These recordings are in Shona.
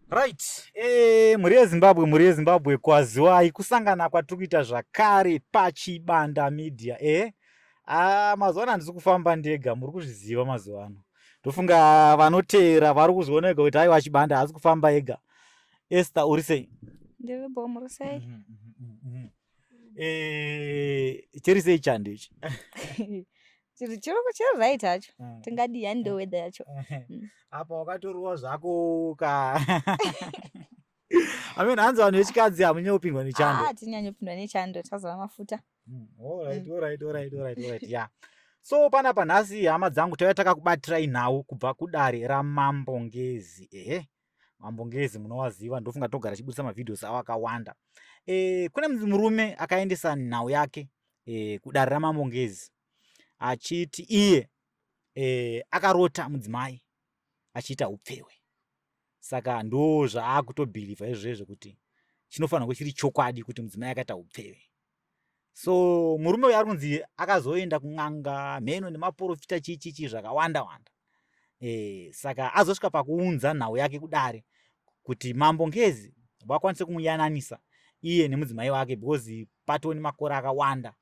Right, mhuri yeZimbabwe, mhuri yeZimbabwe, kwaziwai kusangana kwatiri kuita zvakare paChibanda Media. Mazuva ano handisi kufamba ndega, muri kuzviziva mazuva ano. Ndofunga vanoteera vari kuzviona ega kuti aiwa, Chibanda haasi kufamba ega. Esther, uri sei? Ndiri bo, muri sei? Chiri sei chando ichi? Chiri right hacho. Tingadii, hani ndo weather yacho. Apa wakatoriwa zvako ka. I mean, hanzi vanhu vechikadzi hamunyanyopindwa nechando. Ah, tinyanyopindwa nechando, tazora mafuta. Alright, alright, yeah. So panapa nhasi, hama dzangu, tauya takakubatirai nhau kubva kudare raMambo Ngezi. Ehe, Mambo Ngezi munovaziva, ndofunga togara chibudisa mavideos avo akawanda. Kune murume akaendesa nhau yake kudare raMambo Ngezi achiti iye akarota mudzimai achiita upfewe, saka ndo zvaakutobhilivha izvozvo kuti chinofanira kuve chiri chokwadi kuti mudzimai akaita upfewe. So murume uyu ari kunzi akazoenda kun'anga, mheno nemaprofita, chii chichi zvakawanda wanda. Saka azosvika pakuunza nhau yake kudare kuti Mambo Ngezi vakwanise kumuyananisa iye nemudzimai wake, because patoo nemakore akawanda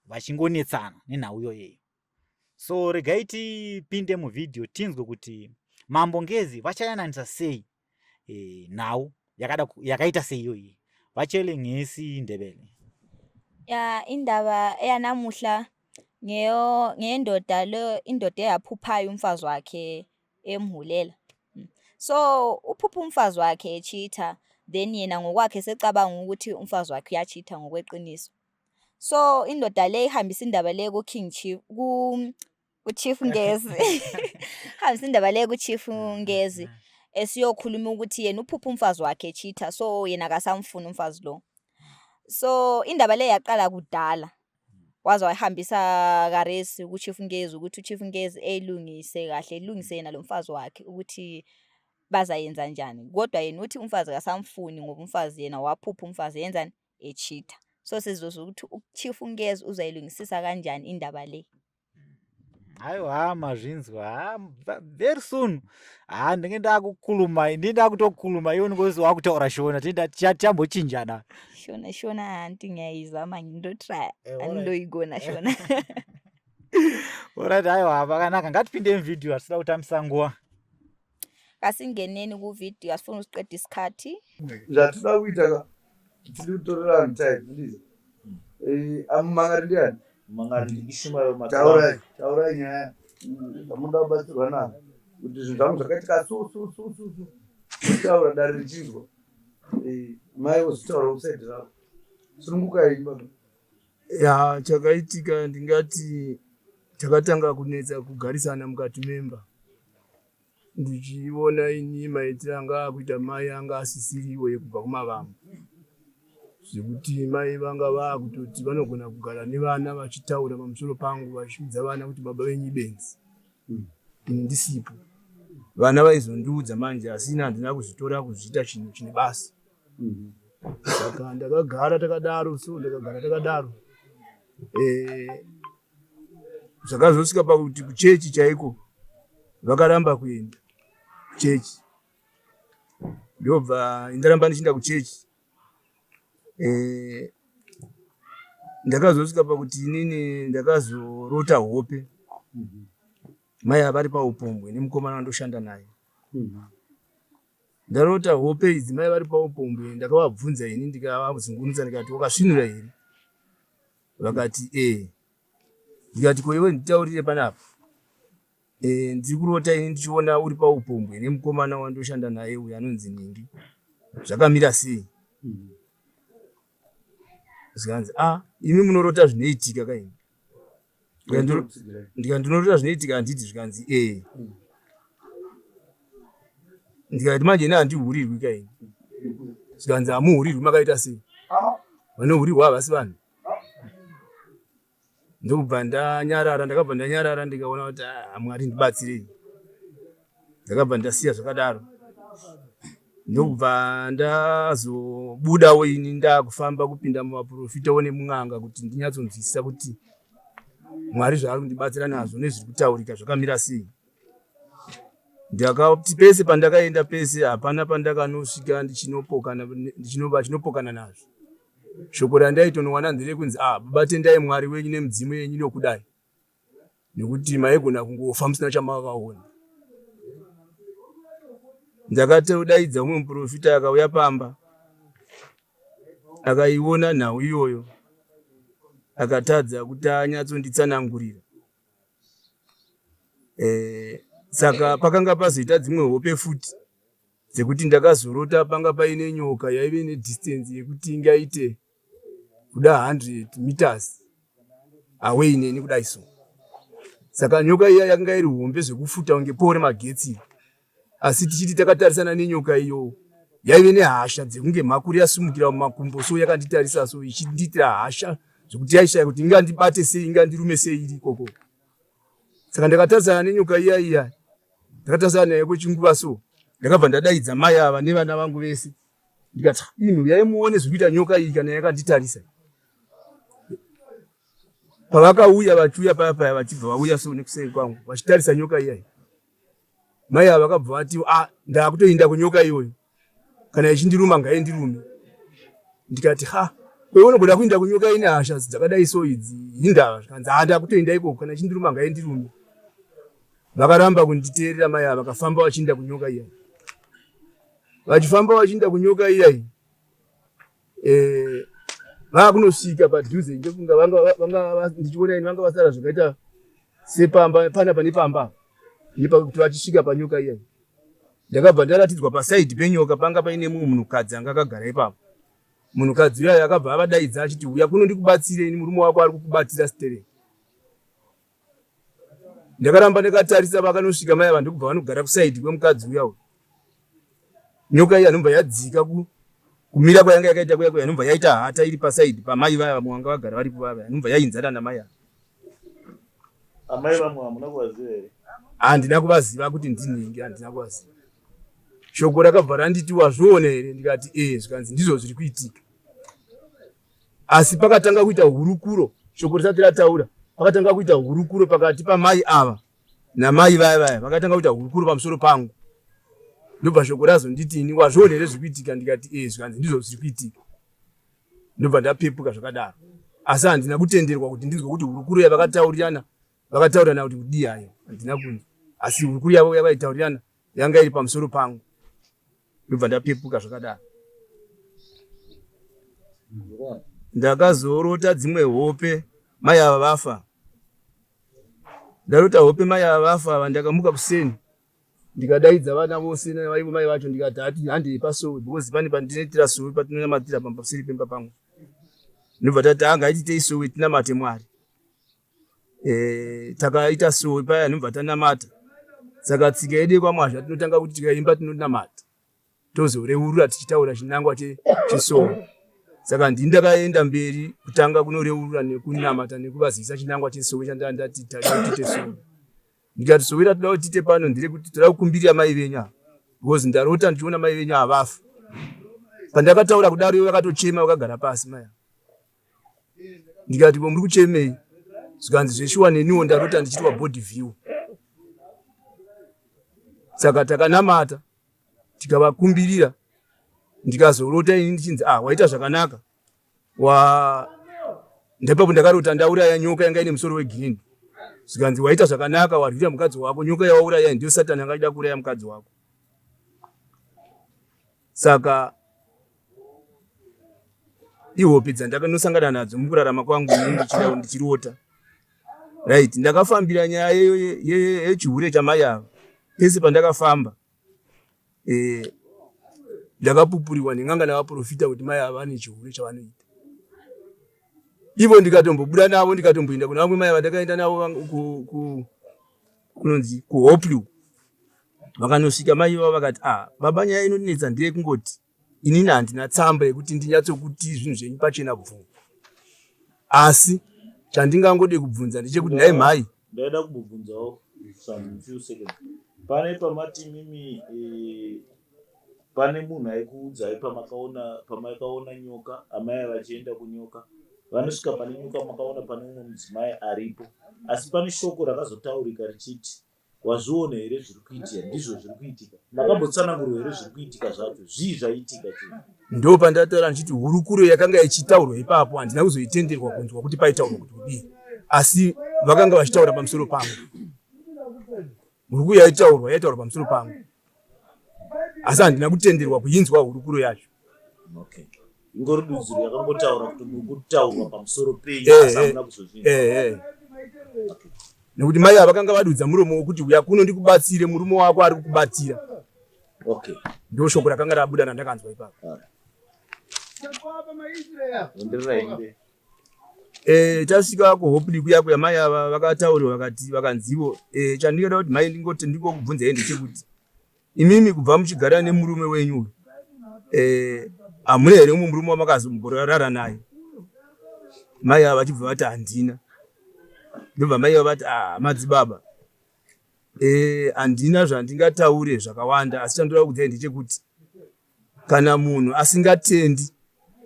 vachingonetsana nenhau iyoyeyo. So regai tipinde muvhidhiyo tinzwe kuti Mambo Ngezi vachayananisa sei nhau yakaita seiyoyi. Vatshele ngesiNdebele. Ya, indaba eyanamuhla ngeyo ngendoda lo, indoda eyaphuphayo umfazi wakhe emhulela. So uphupha umfazi wakhe echitha, then yena ngokwakhe secabanga ukuthi umfazi wakhe uyachitha ngokweqiniso. So indoda le ihambisa indaba le ku-King Chief, ku-Chief Ngezi, hambisa indaba le ku-Chief Ngezi esiyokhuluma ukuthi yena uphupha umfazi wakhe echitha, so yena akasamfuni umfazi lo. So indaba le yaqala kudala, waze wayihambisa karesi ku-Chief Ngezi ukuthi u-Chief Ngezi eyilungise kahle, ilungise yena lo mfazi wakhe ukuthi bazayenza njani, kodwa yena uthi umfazi kasamfuni ngoba umfazi yena waphupha umfazi yenzani, echitha. So sizozwa ukuthi u-Chief Ngezi uzayilungisisa kanjani indaba le. Aiwa, mazvinzwa. Very soon ha ndinge ndakukhuluma, ndi ndakutokhuluma iwe ngozi wakutaura Shona, tichambochinjana. Shona, Shona hanti ngiyayizama, ngindotry. Andindoigona Shona. Alright, aiwa, pakanaka, ngatipinde muvhidhiyo, hatisida kutambisa nguva. Kasingeneni kuvidiyo, asifuni usiqeda isikhathi. Zvatinoda kuita ka, tiri kutorera vanhu time, ndizvo. Amumangari ndiani? Mangari ndiIshumael. Taurai, taurai nyaya zvamunoda kubatsirwa nazvo, kuti zvinhu zvangu zvakaitika so so so so so. Taura dare richinzwa. Mai vozotaura kuside ravo. Sunungukai baba. Ya, chakaitika ndingati chakatanga kunetsa kugarisana mukati memba, ndichiona ini maitiro anga akuita mai anga asisiriwo yekubva kumavambo, zvekuti mai vanga vaakutoti vanogona kugara nevana vachitaura pamusoro pangu, vachiudza vana kuti baba venyu ibenzi, ini ndisipo. Vana vaizondiudza manje, asi ini handina kuzvitora kuzviita chinhu chine basa. Saka ndakagara takadaro, so ndakagara takadaro. Zvakazosvika pakuti kuchechi chaiko vakaramba kuenda kuchechi, ndobva ndaramba ndichienda kuchechi. Ndakazosvika pakuti inini ndakazorota hope mai avari paupombwe nemukomana wandoshanda naye. Ndarota hope idzi mai vari paupombwe, ndakavabvunza ini, ndikavazungunutsa, ndikati, "Wakasvinura here?" Vakati, "E." Ndikati, "Ko iwe, nditaurire panapa. Ndiri kurota ini ndichiona uri paupombwe nemukomana wandoshanda naye uyu anonzi Ningi, zvakamira sei?" Zvikanzi, "A, imi munorota zvinoitika kaini." Ndikati, "Ndinorota zvinoitika handiti?" Zvikanzi, "E." Ndikati, "Manje ini handihurirwi kaini." Zvikanzi, "Hamuhurirwi makaita sei? Vanohurirwa havasi vanhu." Ndokubva ndanyarara, ndakabva ndanyarara, ndikaona kuti, "Ah, Mwari ndibatsirei." Ndakabva ndasiya zvakadaro, ndokubva ndazobudawo ini ndakufamba kupinda mumaprofitawo nemun'anga kuti ndinyatsonzwisisa kuti Mwari zvaari kundibatsira nazvo nezviri kutaurika zvakamira sei. Ndakati pese pandakaenda pese hapana pandakanosvika ndichinopokana vachinopokana nazvo. Shoko randaitonowana nderekunzi ah baba tendai Mwari wenyu nemidzimu yenyu inokudai nekuti maigona kungofa musina chamakaona. Ndakatodaidza umwe muprofita akauya pamba akaiona nhau iyoyo akatadza kuti anyatsonditsanangurira. Eh, saka pakanga pazoita dzimwe hope futi dzekuti ndakazorota panga paine nyoka yaive nedistance yekuti ingaite kuda 100 meters away neni kudai so saka nyoka iya yakanga iri hombe zvekufuta kunge poo remagetsi asi tichiti takatarisana nenyoka iyo yaive nehasha dzekunge mhakuri yasumukira mumakumbo so yakanditarisa so ichindiitira hasha zvekuti yaishaya kuti ingandibate sei ingandirume sei iri ikoko saka ndakatarisana nenyoka iya iya ndakatarisana naye kwechinguva so ndakabva ndadaidza mai ava nevana vangu vese ndikati imi uyai muone zviri kuita nyoka iyi kana yakanditarisa pavakauya vachiuya paya paya vachibva vauya so nekuseri kwangu vachitarisa nyoka iyayi Mai ava vakabva vati ah, ndakutoinda kunyoka iyoyo kana ichindiruma ngaindirume. Ndikati ha, kwewe unogona kuinda kunyoka ine hasha dzakadai so idzi hindava? Zvikanzi ha, ndakutoinda ikoko kana ichindiruma ngaindirume. Vakaramba kunditeerera mai ava, vakafamba vachiinda kunyoka iya, vachifamba vachiinda kunyoka iya iyi eh, vakunosvika padhuze ndofunga vanga ndichiona ini vanga vasara zvakaita sepamba pana pane pamba nepakuti vachisvika panyoka iya ndakabva ndaratidzwa pasaidi penyoka panga paine mumwe munhukadzi anga akagara ipapo munhukadzi uyayo akabva avadaidza achiti uya kuno ndikubatsire ini murume wako ari kukubatira stereki Ndakaramba ndakatarisa vakanosvika mai ava ndokubva vanogara kusaidi kwemukadzi uya uyu. Nyoka iya anobva yadzika ku kumira kwayanga yakaita kuya kuya anobva yaita hata iri pasaidi pamai vaya vamwe vanga vagara varipo vaya vaya anobva yainzana namai ava. Amai vamwe hamuna kuvaziva here? Handina kuvaziva kuti ndinhingi, handina kuvaziva. Shoko rakabva randiti wazviona here? Ndikati ee, zvikanzi ndizvo zviri kuitika. Asi pakatanga kuita hurukuro, shoko risati rataura, pakatanga kuita hurukuro pakati pamai ava namai vaya vaya, vakatanga kuita hurukuro pamusoro pangu. Ndobva shoko razonditi ini wazviona here zviri kuitika? Ndikati ee, zvikanzi ndizvo zviri kuitika. Ndobva ndapepuka zvakadaro, asi handina kutenderwa kuti ndinzwe kuti hurukuro yavakataurirana vakataurirana kuti kudii hayo, handina kunzwa. Asi hurukuro yavo yavaitaurirana yanga iri pamusoro pangu. Ndobva ndapepuka zvakadaro. Ndakazorota dzimwe hope mai ava vafa. Ndarota hope mai ava vafa ava ndakamuka kuseni ndikadaidza vana vose navaivo mai vacho ndikati hati handei pasowe because pane pandinoitira sowe patinonamatira pamba paseri pemba pangu. Ndobva tati anga aititei sowe tinamate Mwari. Eh, takaita sowe paya ndobva tanamata saka tsika yedu yekwamwazha tinotanga kuti tikaimba tinonamata tozoreurura tichitaura chinangwa chesowe saka ndini ndakaenda mberi kutanga kunoreurura nekunamata nekuvazivisa chinangwa chesowe chandanga ndati tada kuti tiite sowe ndikati sowe ratoda kuti tiite pano nderekuti toda kukumbirira mai venyu ava because ndarota ndichiona mai venyu havafa pandakataura kudaro ivo vakatochema vakagara pasi mai ndikati ko muri kuchemei zvikanzi zveshuwa neniwo ndarota ndichiitwa body view saka takanamata tikavakumbirira ndikazorota ini ndichinzi ah waita zvakanaka wa ndaipapo ndakarota ndauraya nyoka yanga ine musoro wegreen zvikanzi waita zvakanaka warwira mukadzi wako nyoka yawauraya ndiyo satani anga achida kuuraya mukadzi wako Saka ihope dzandakanosangana nadzo mukurarama kwangu ini ndichirota. Right, ndakafambira nyaya yechihure chamai ava pese pandakafamba eh, ndakapupurirwa nen'anga navaprofita kuti mai ava vane chihure chavanoita. Ivo ndikatombobuda navo ndikatomboenda kuna vamwe mai vandakaenda navo kunonzi kuHopley Vakanosvika mai ivavo vakati ah baba nyaya inondinetsa ndeyekungoti inini handina tsamba yekuti ndinyatsokuti zvinhu zvenyu pachena bvuu asi chandingangode kubvunza ndechekuti nhai mhai ndaida kumbobvunzawo some few seconds pane pamati mimi eh, pane munhu aikuudzai pamakaona pamakaona nyoka amai vachienda kunyoka vanosvika pane nyoka makaona pane umwe mudzimai aripo asi pane shoko rakazotaurika richiti. Wazviona here zviri kuitika? Ndizvo zviri kuitika. Makambotsanangurwa here zviri kuitika zvacho? Zvii zvaitika chii? Ndo pandataura ndichiti hurukuro yakanga ichitaurwa ipapo handina kuzoitenderwa kunzwa kuti paitaurwa kuti kudii, asi vakanga vachitaura pamusoro pangu. Hurukuro yaitaurwa yaitaurwa pamusoro pangu, asi handina kutenderwa kuinzwa hurukuro yacho. Okay. Ingori dudziro yakangotaura kuti muri kutaurwa pamusoro penyu eh, asi hamuna kuzozvinzwa. Eh, eh. Okay. Nekuti mai ava vakanga vadudza muromo wekuti uya kuno ndikubatsire, murume wako ari kukubatira. Okay. Ndo shoko rakanga rabuda randakanzwa ipapo. Eh, tasvika kuHopley kuya kuya mai ava vakataurirwa vakati vakanzivo eh, chandingada kuti mai ndingoti ndingokubvunzai ndechekuti imimi kubva muchigara nemurume wenyu uyu eh, hamuna here umwe murume wamakazomborara naye? Mai ava vachibva vati handina. Ndobva mai ava vati ah, madzibaba eh, handina zvandingataure zvakawanda asi chandoda kukudzai ndechekuti Kana munhu asingatendi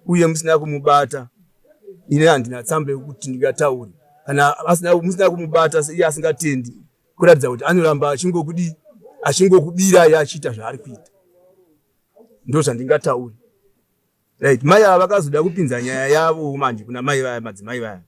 uye musina kumubata, ini handina tsamba yekuti ndingataure. Kana asina, musina kumubata iye asingatendi, kuratidza kuti anoramba achingokudii, achingokubirai achiita zvaari kuita. Ndozvandingataure. Right, mai ava vakazoda kupinza nyaya yavo manje kuna mai vaya, madzimai vaya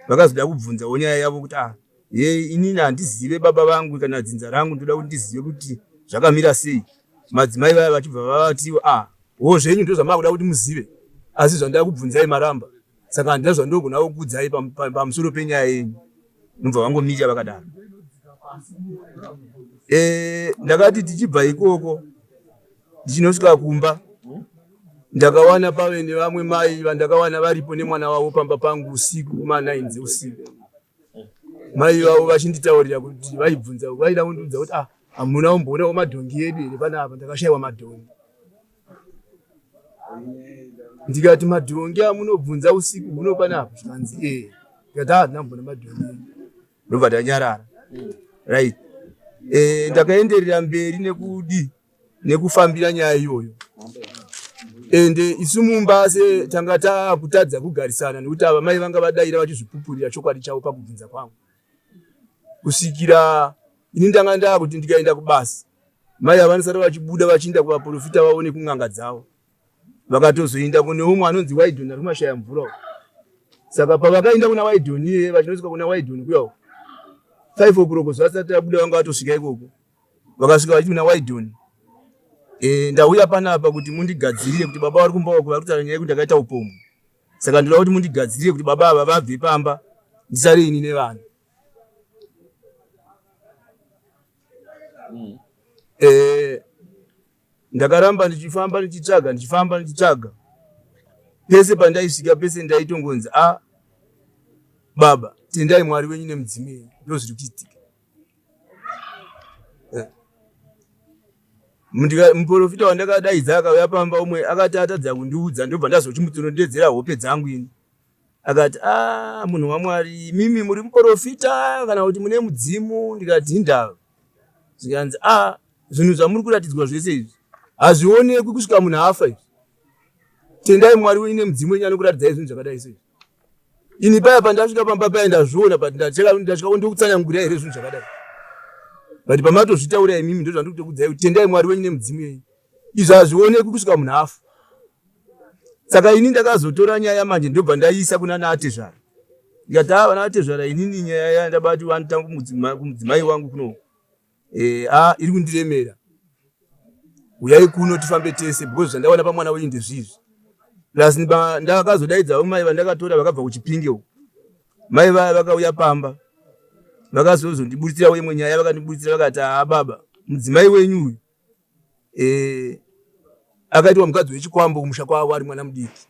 vakazoda kubvunzawo nyaya yavo kuti ah, ye inini handizive baba vangu kana dzinza rangu, ndoda kuti ndizive kuti zvakamira sei. Madzimai vaya vachibva vavatiwo ah, wo zvenyu ndozvamakuda kuti muzive, asi zvandava kubvunzai maramba, saka handina zvandogona kukuudzai pamusoro penyaya yenyu. Ndobva vangomira vakadaro. Eh, ndakati tichibva ikoko ndichinosvika kumba ndakawana pave nevamwe mai vandakawana varipo nemwana wavo pamba pangu usiku kuma 9 dzeusiku. Mai vavo vachinditaurira kuti vaibvunza vaida kundiudza kuti ah hamuna kumboonawo madhongi edu here panapa, ndakashaiwa madhongi. Ndikati madhongi amunobvunza usiku huno panapa, zvikanzi ee. Ndikati ah handina kumboona madhongi edu, ndobva ndanyarara. Right, eh, ndakaenderera mberi nekudii nekufambira nyaya iyoyo ende isu mumba se tanga takutadza kugarisana nekuti ava mai vanga vadaira vachizvipupurira chokwadi chavo pakubvunza kwangu kusvikira ini ndanga ndakuti ndikaenda kubasa mai ava vanosara vachibuda vachiinda kuvaprofita vavo nekun'anga dzavo vakatozoinda kune umwe anonzi Waidon ari kumashaya mvura saka pavakainda kuna Waidon iyeye vachinosvika kuna Waidon kuya 5 o'clock zvasati abuda vanga vatosvika ikoko vakasvika vachiti kuna Waidon e, ndauya panapa kuti mundigadzirire kuti baba vari kumba uko vari kutaura nyaya yekuti ndakaita upombwe saka ndinoda kuti mundigadzirire kuti baba ava vabve pamba ndisare ini nevana Eh, ndakaramba ndichifamba ndichitsvaga ndichifamba ndichitsvaga pese pandaisvika pese ndaitongonzi a ah, baba tendai mwari wenyu nemudzimu yenyu ndo zviri kuitika eh. Muprofita wandakadaidza akauya pamba umwe akati atadza kundiudza ndobva ndazochimutonondedzera hope dzangu ini akati a ah, munhu wamwari imimi muri muprofita kana kuti mune mudzimu ndikati hindava zvikanzi a ah, zvinhu zvamuri kuratidzwa zvese izvi hazvionekwi kusvika munhu afa izvi tendai mwari wenyu nemudzimu wenyu anokuratidzai zvinhu zvakadai seizvi ini paya pandasvika pamba paya ndazviona but ndasvika ndokutsanangurira here zvinhu zvakadai but pamatozvitaura imimi ndozvandiri kutokudzai kuti tendai mwari wenyu nemudzimu yenyu izvi hazvionekwi kusvika munhu afa saka ini ndakazotora nyaya manje ndobva ndaiisa kuna naatezvara ndikati a vana atezvara inini nyaya yandabati vanotanga kumudzimai wangu kuno e, a iri kundiremera uyai kuno tifambe tese because zvandawana pamwana wenyu ndezvizvi plus ndakazodaidza vamwe mai vandakatora vakabva kuchipinge uko mai vaya vakauya pamba vakazozondiburitsirawo imwe nyaya vakandiburitsira vakati haa baba mudzimai wenyu uyu e, akaitwa mukadzi wechikwambo kumusha kwavo ari mwana mudiki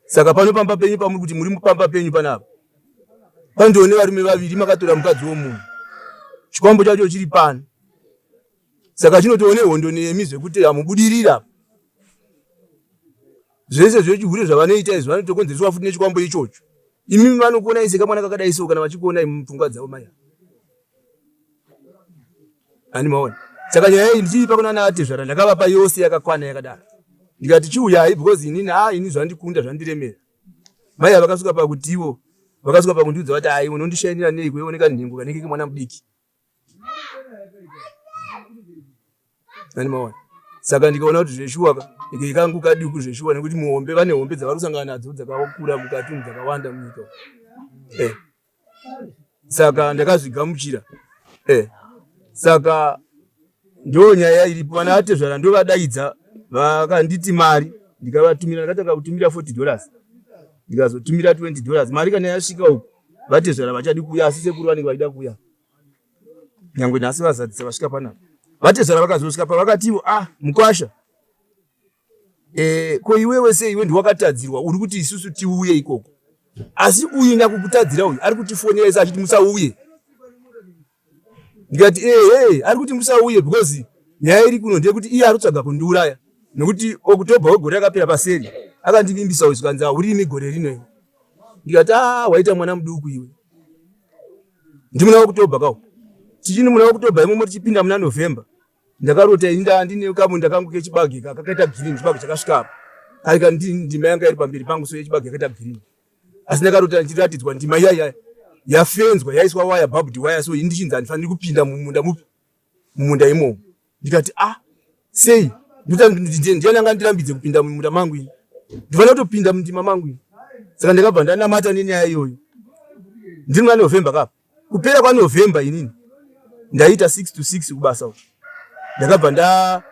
saka pano pamba penyu pamuri kuti muri pamba penyu panapa pandione varume vaviri makatora mukadzi womunhu chikwambo chacho chiri pano saka chinotoone hondo nemi zvekuti hamubudirira zvese zvechihure zvavanoita izvi vanotokonzereswa futi nechikwambo ichocho imimi vanokuonai sekamwana kakadai so kana vachikuonai mupfungwa dzavo maya Ani maona. Saka nyaya iyi ndichiipa kuna naatezvara ndakavapa yose yakakwana yakadaro. Ndikati chiuyai because inini ah ini zvandikunda zvandiremera. Mai ava vakasvika pakuti ivo vakasvika pakundiudza vati ai unondishainira nei kuioneka nhengo kanenge kemwana mudiki. Nani maona? Saka ndikaona kuti zveshuwa ka ike kangu kaduku zveshuwa nekuti muhombe vane hombe dzavari kusangana nadzo dzakakura mukati umu dzakawanda munyika. Eh. Saka ndakazvigamuchira. Eh. Saka ndo nyaya iripo vana atezvara ndovadaidza vakanditi mari ndikavatumira ndakatanga kutumira 40 dollars ndikazotumira 20 dollars mari kana yasvika uku vatezvara vachadi kuuya asi sekuru vanenge vachida kuuya nyangwe nhasi vazadzisa vasvika panapa vatezvara vakazosvika pavakativo ah mukwasha Eh, ko iwewe sei iwe ndiwakatadzirwa uri kuti isusu tiuye ikoko asi uyu nyakukutadzira uyu ari kutifonera ese achiti musauye ndikati ehe ari kuti musauye because nyaya iri kuno ndeyekuti iye ari kutsvaga kundiuraya nekuti october wegore rakapera paseri akandivimbisa uyu zvikanzi haurimi gore rino iwe ndikati a ah, waita mwana muduku iwe ndimuna october kawo tichini muna october imomo tichipinda muna november Ndakarota ini ndandine kamunda kangu kechibage kakaita green chibage chakasvika apa karika ndima yanga iri pamberi pangu so yechibage yakaita green asi ndakarota ndichiratidzwa ndima iya iya yafenzwa yaiswa waya barbed wire so ini ndichinzi handifaniri kupinda mumunda mupi mumunda imomo ndikati ah sei ndiani anga ndirambidze kupinda mumunda mangu ini ndifanira kutopinda mundima mangu ini saka ndakabva ndanamata nenyaya iyoyo ndiri muna november kapa Kupera kwaNovember inini ndaita 6 to 6 kubasa uko. Ndakabva nda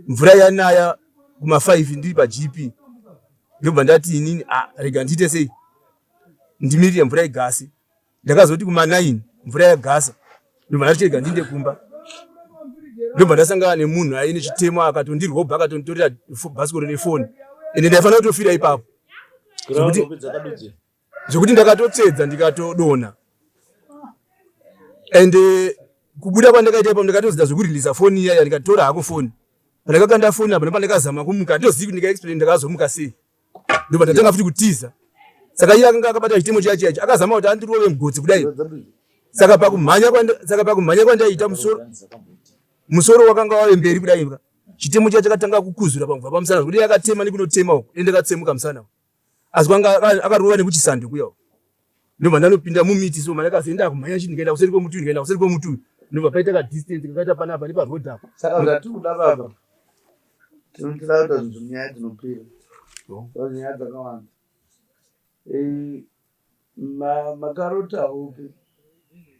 mvura yanaya kuma 5 ndiri paGP. Ndobva ndati inini ah rega ndiite sei? Ndimirire mvura igase. Ndakazoti kuma 9 mvura yagasa. Ndobva ndati rega ndiinde kumba. Ndobva ndasangana nemunhu aine chitemo akatondirobha akatonditorera bhasikoro nefoni. Ende ndaifanira kutofira ipapo. Zvekuti ndakatotsvedza ndikatodonha and eh, kubuda kwandakaita ipapo ndakatozita zvekureleasa foni iya ndikatora hako foni pandakakanda foni apa ndopandakazama kumuka handitozivi kuti ndikaexplain ndakazomuka sei ndobva ndatanga futi kutiza saka iye akanga akabata chitemo chiya chiya akazama kuti andirove mugotsi kudai saka pakumhanya saka pakumhanya kwandaita musoro musoro wakanga wave mberi kudai chitemo chiya chakatanga kukuzura pamubva pamusana zvekuti akatema nekunotema uku ende ndakatsemuka musana asi kwanga akarova nekuchisando kuya ndobva ndanopinda mumiti so mandakasi ndakumhanya chii ndikaenda kuseri kwemuti ndikaenda kuseri kwemuti uyu ndobva paita kadistance kakaita panapa neparoad apa saka zvatiri kuda baba tinotoda kuita zvinhu nyaya dzinopera nyaya dzakawanda eh, Makarota upi?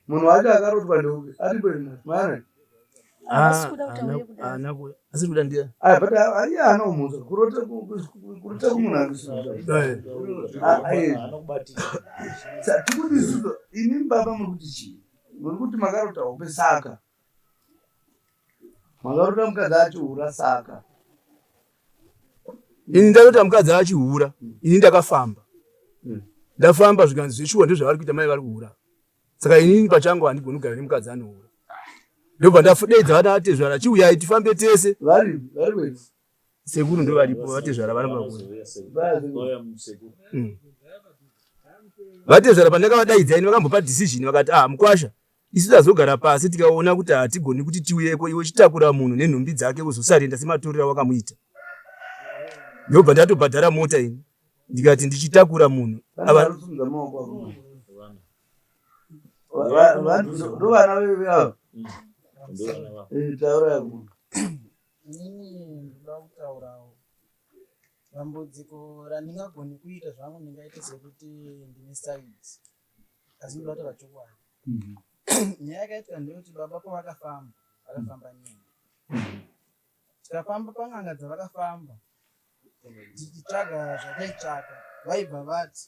Munhu wacho akarotwa ndeupi? Aripo here nhasi? Maana? Asiri kuda ndiye. Aya but iye haana kumhosva. Kurota kurota kumunhu akusina. Tikuti isusu imi baba muri kuti chii? Muri kuti makarota hope saka. Makarota mukadzi achihura saka. Ini ndarota mukadzi achihura, ini ndakafamba. Ndafamba zvikanzi zveshuwa ndozvavari kuita mai vari kuhura. Saka inini pachangu handigoni kugara nemukadzi anohura. Ndobva ndadeedza vana vatezvara chiuyai tifambe tese. Vari vari wetsi. Sekuru ndovaripo vatezvara vari pakuru. Vatezvara pandakavadaidza ini vakambopa decision vakati ah mukwasha Isu tazogara pasi tikaona kuti hatigoni kuti tiuyeko iwe chitakura munhu nenhumbi dzake uzosarenda sematorero awakamuita. Ndobva ndatobhadhara mota ini ndikati ndichitakura munhu ava Inini ndoda kutaurawo dambudziko randingagoni kuita zvangu ndingaite sekuti ndine side asi ndoda kutaura chokwadi. Nyaya yakaitika ndeyekuti baba pavakafamba vakafamba neni tikafamba pan'anga dzavakafamba tichitsvaga zvataitsvaka vaibva vati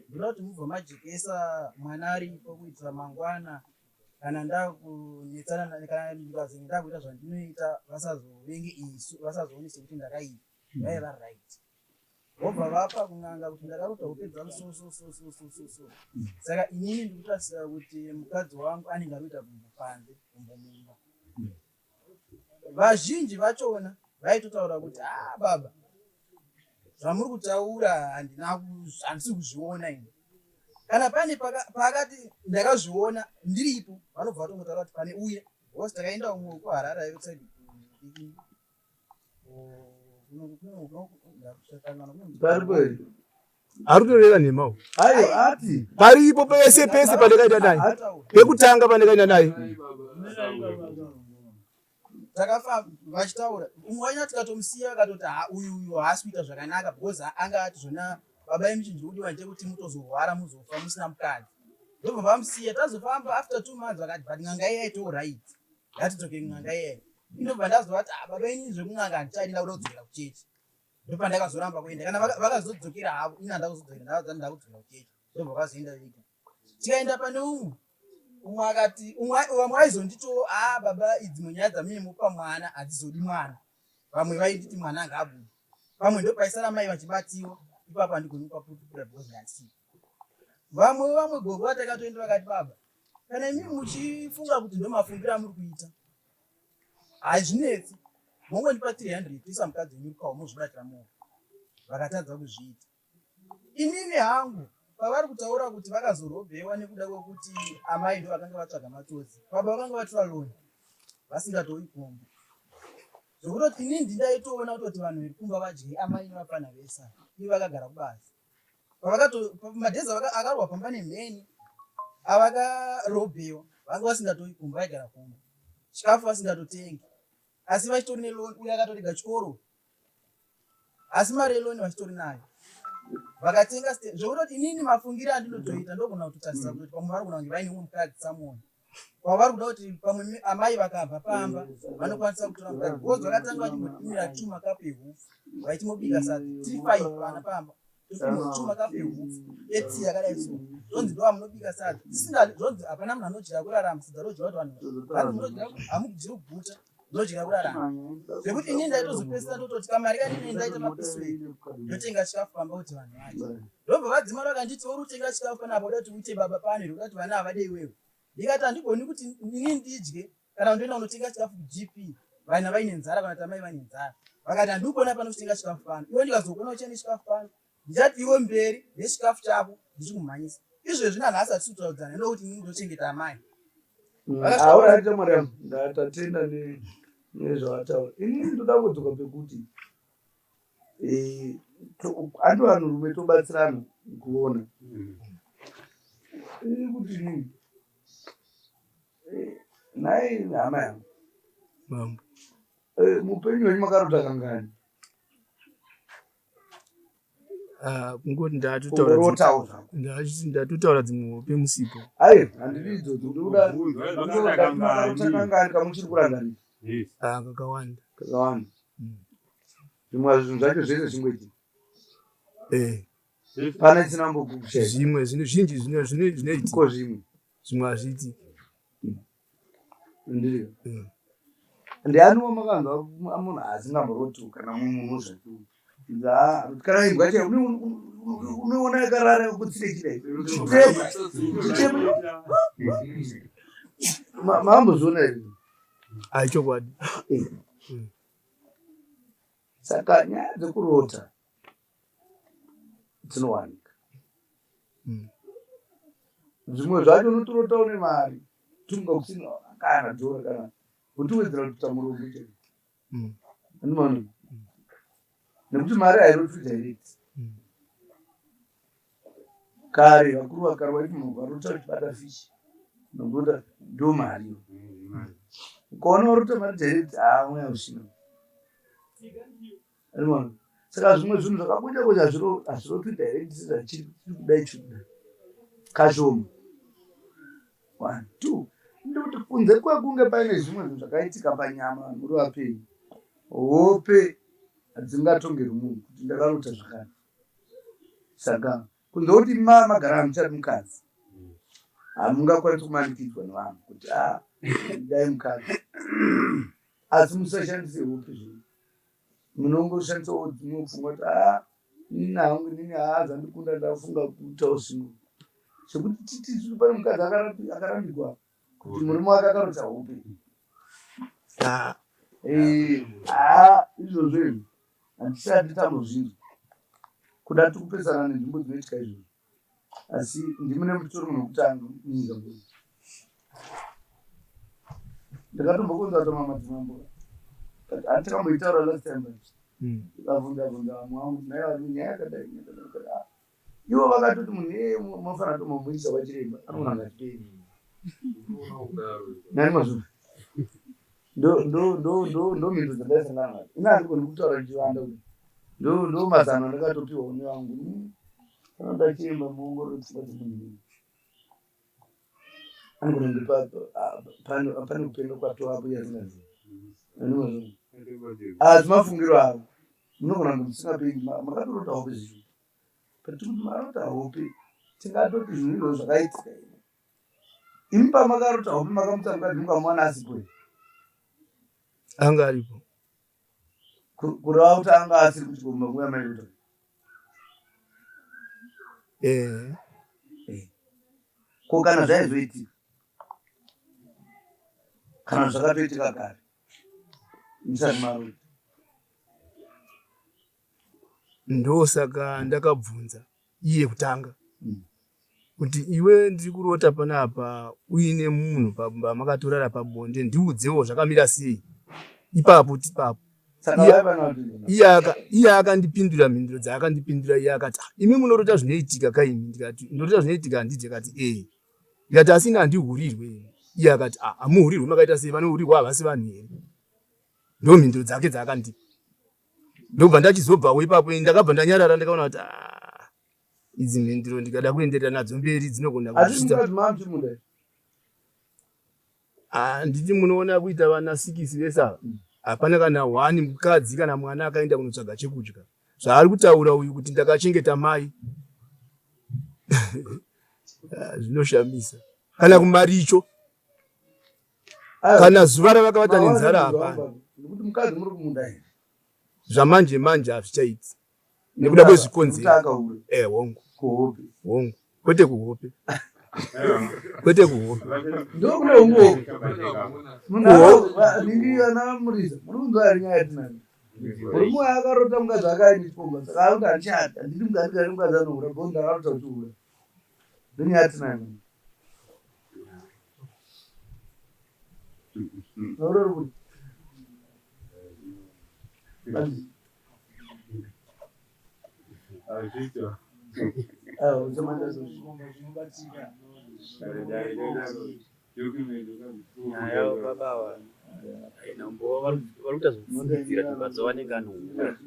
ndoda kuti mubva majekesa mwana aripo kuitira mangwana kana ndakunetsana kana ndikazenge ndakuita zvandinoita vasazovenge isu vasazoone sekuti ndakaipa vaiva right vobva vapa kun'anga kuti ndakarota hope dzangu so so so so so so so saka inini ndikutarisira kuti mukadzi wangu anenge ari kuita gumbo panze gumbo mumba vazhinji vachona vaitotaura kuti ah baba zvamuri kutaura handina handisi kuzviona ini kana pane paakati ndakazviona ndiripo vanobva vatongotaura kuti pane uye because takaenda umwe kuharare aive Ari kutoreva nhema uyu. Ayo ati Paripo pese pese pandakaita naye. Pekutanga pandakaita naye. Takafamba vachitaura umwe wacho tikatomusiya akatoti ha uyu uyu haasi kuita zvakanaka because anga ati zvona baba imi chinhu chikudiwa ndechekuti mutozorwara muzofa musina mukadzi. Ndobva vamusiya tazofamba after 2 months vakati but n'anga iya itowo right, ngatidzoke kun'anga iyai. Indobva ndazovati ah baba ini zvekun'anga handichadi, ndakuda kudzokera kuchechi. Ndopandakazoramba kuenda kana vakazodzokera havo, ini handakuzodzokera, ndakadza ndakudzokera kuchechi. Ndobva vazoenda vega. Tikaenda pane umwe, umwe akati umwe vamwe vaizonditiwo ah baba idzimwe nyaya dzamune mupa mwana hadzizodi mwana. Vamwe vainditi mwana ngaabude, pamwe ndopaisara mai vachibatiwa ipapo, handigoni kupapupura because ndandisipo. Vamwe gogo vatakatoenda vakati baba kana imi muchifunga kuti ndomafungiro amuri kuita hazvinetsi, mongondipa 300 toisa mukadzi wenyu rukawo mozvibatira moga. Vakatadza kuzviita. Inini hangu pavari kutaura kuti vakazorobhewa nekuda kwekuti amai ndo vakanga vatsvaga matsotsi, baba vakanga vatora loan vasingatowi kumba, zvekutoti inini ndindaitoona kutoti vanhu veri kumba vadye amai nevapfana vese ivo vakagara kubasa. Madhezi akarwa pamba nemheni avakarobhewa vanga vasingatowi kumba, vaigara kumba, chikafu vasingatotengi, asi vachitori neloan. Uyo akatorega chikoro asi mari yeloan vachitori nayo, vakatenga zvekutoti inini mafungiro andinotoita ndogona kutotarisira kutoti pamwe vari kuona kunge vaine umwe mukadzi samona kwavari kuda kuti pamwe amai vakabva pamba vanokwanisa kutora mukadzi, because vakatanga vachimbopimira 2 makapu ehupfu vaichimobika sadza tiri five vana pamba, topimwa 2 makapu ehupfu etii yakadai, so zvonzi ndo vamunobika sadza tisinga, zvonzi hapana munhu anodya kurarama, sadza rodyiwa kuti vanhu vanzi munodya hamudyi kuguta, ndodya kurarama. Zvekuti inini ndaitozopedzisira ndototi kamari kanini ndaita mapiswei ndotenga chikafu pamba kuti vanhu vadye. Ndobva vadzimara vakanditi uri kutenga chikafu panapa uda kuti uite baba pano here, uda kuti vana havade iwewe? Ndikati handigoni kuti inini ndidye kana ndoenda kunotenga chikafu kuGP vana vaine nzara kana kuti amai vaine nzara. Vakati handiri kuona pano kutenga chikafu pano, iwe ndikazokuona uchienda nechikafu pano ndichati iwe mberi nechikafu chako ndichikumhanyisa. Izvezvi nanhasi hatisi kutaudzana ndokuti inini ndochengeta amai. Auraita mwari, ndatatenda nezvawataura. Inini ndoda kudzoka pekuti handi vanhurume tobatsirana kuona iri kuti nini nhai hama yangu? Mambo. Mupenyu wenyu makarota kangani? Ah, kungoti ndatotaura Kungorotawo zvako. Ndatotaura dzimwe hope musipo. Ai, handidi idzodzo, ndikuda makarota kangani kamuchiri kurangarira? Ah, kakawanda. Kakawanda. Zvimwe zvinhu zvacho zvese zvingoitika? Pane isina kumbokushaya? Zvimwe zvino zhinji zvinoitika. Ko zvimwe? Zvimwe hazviitiki. Ndiri ndiani wamakanzwa munhu asingamboroti kana mumwe munhu zvake, kana imbwa chaiyo unoona yakarara kutsire chidai chichema? Maambozviona here? Ai, chokwadi. Saka nyaya dzekurota dzinowanika. Zvimwe zvacho unotorota une mari, tunga kusina kana dhora, kana wotiwedzera kutoita murombo chaiwo. Andimaona nekuti mari hairotwi direct. Kare vakuru vakare vaiti munhu ukarota uchibata fish nokurota ndo mari iyo. Ukaona warota mari direct, haa, mweya usina. Andimaona. Saka zvimwe zvinhu zvakabuda kuti hazvirotwi direct sezvachiri kudai, chiri kudai kashoma. One, two, ndikuti kunze kwekunge paine zvimwe zvinhu zvakaitika panyama vanhu muri vapenyu, hope hadzingatongerwi munhu kuti ndakarota zvakati. Saka kunze kuti magara hamuchadi mukadzi, hamungakwanisi kumanikidzwa nevanhu kuti a dai mukadzi, asi musashandise hope zvenyu, munongoshandisawo dzimwe pfungwa kuti a inini hangu, inini haa zvandikunda, ndafunga kuitawo zvimwe zvekuti titi pane mukadzi akarambigwa kuti murume wake akarota hope. Haa, izvozvo izvo handisati tambozvinzwa. Kuda tiri kupesana nenzvimbo dzinoitika izvozvo, asi ndimune mutori munhu wekutanga munyika muno. Ndakatombokonza kuti madzimambo, but handichakamboitaura last time, but ndikabvunza bvunza vamwe vangu kuti nhai vari nyaya yakadai, nyaya yakadai, yakadai. Ah, ivo vakatoti munhu iyeye munofanira kutomuisa kwachiremba, anogona kunge achiperi nani mazvona. Ndo mhinduro dzandaisangana nadzo. Ini handigoni kutaura ndichivanda kuti ndo mazano andakatopiwa nevangu. Anoda chiremba muongorore pfungwa dzemunhu. Anogona kunge pane kupenga kwatovapo yasingazivi. Asi mafungiro avo munogona kunge musingapengi, makatorota hope zvicho. But tiri kuti marota hope tingatoti zvinhu izvozvo zvakaitika here? Imi pamakarota hope makamutsa mukadzi mukamuwana asipo here? Anga aripo. Kureva kuti anga asiri kuchikomba nguva yamairota? Eh. Eh. Ko kana zvaizoitika? Kana zvakatoitika kare musati marota? Ndosaka ndakabvunza iye kutanga kuti iwe ndiri kurota panapa uine munhu pamakatorara pabonde ndiudzewo zvakamira sei ipapo tipapo. Iye akandipindura mhinduro dzaakandipindura iye akati ah, imi munorota zvinoitika kaimi ndikati ndorota zvinoitika handiti akati ee ndikati asi ini handihurirwe ini iye akati ah hamuhurirwe makaita sei vanohurirwa havasi vanhu here ndo mhinduro dzake dzaakandipa ndobva ndachizobvawo ipapo ndakabva ndanyarara ndakaona kuti ah, idzi mhinduro ndikada kuenderera nadzo mberi dzinogona kusvitsa handiti ah, munoona kuita vana sikisi vese ava hapana kana hwani mukadzi kana mwana akaenda kunotsvaga chekudya zvaari kutaura uyu kuti ndakachengeta mai ah, zvinoshamisa kana kumaricho kana zuva ravakavata nenzara hapana zvamanje manje hazvichaiti nekuda kwezvikonzero eh hongu hongu kwete kuhope kwete kuhope ndokune hongu murume akarota mukadzi akaine chikomba saka akuti handichadi handidi mukadzi mukadzi anohura because ndakarota uchihura ndonyaya yatinayo Nyaya baba ava haina umbowo vari kuita zvekufungidzira kuti mukadzi wavo anenge anohura.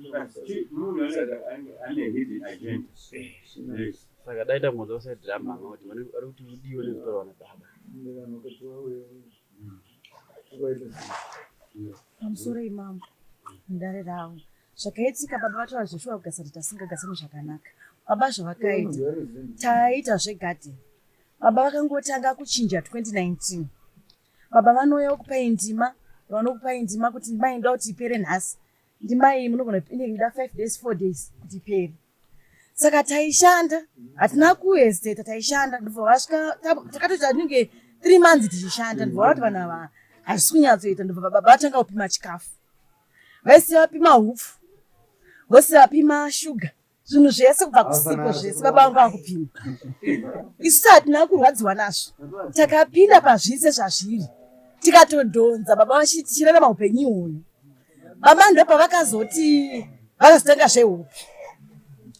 Saka dai tangonzwa kuside ramama kuti vari kuti udiwe nezvitaurwa nababa. Pamusoro imambo mudare ravo zvakaitika baba vataura zveshuwa kugasati tasingagasani zvakanaka baba zvavakaita taita zvegarden baba vakangotanga kuchinja 2019 baba vanouya vokupai ndima vanokupai ndima kuti ndima iyi ndoda kuti ipere nhasi ndima iyi munogona inenge ida 5 days 4 days kuti ipere saka taishanda hatina kuhesiteta taishanda ndobva vasvika takatoita tinenge three months tichishanda ndobva vaona kuti vanhu ava hazvisi kunyatsoita ndobva baba vatanga kupima chikafu vaisiya vapima hupfu vosiya vapima shuga zvinhu zvese kubva kusipo zvese baba vangu vakupima isu hatina kurwadziwa nazvo takapinda pazvise zvazviri tikatodhonza baba vachirarama upenyu ihwoyo Baba ndopavakazoti vakazotanga zvehope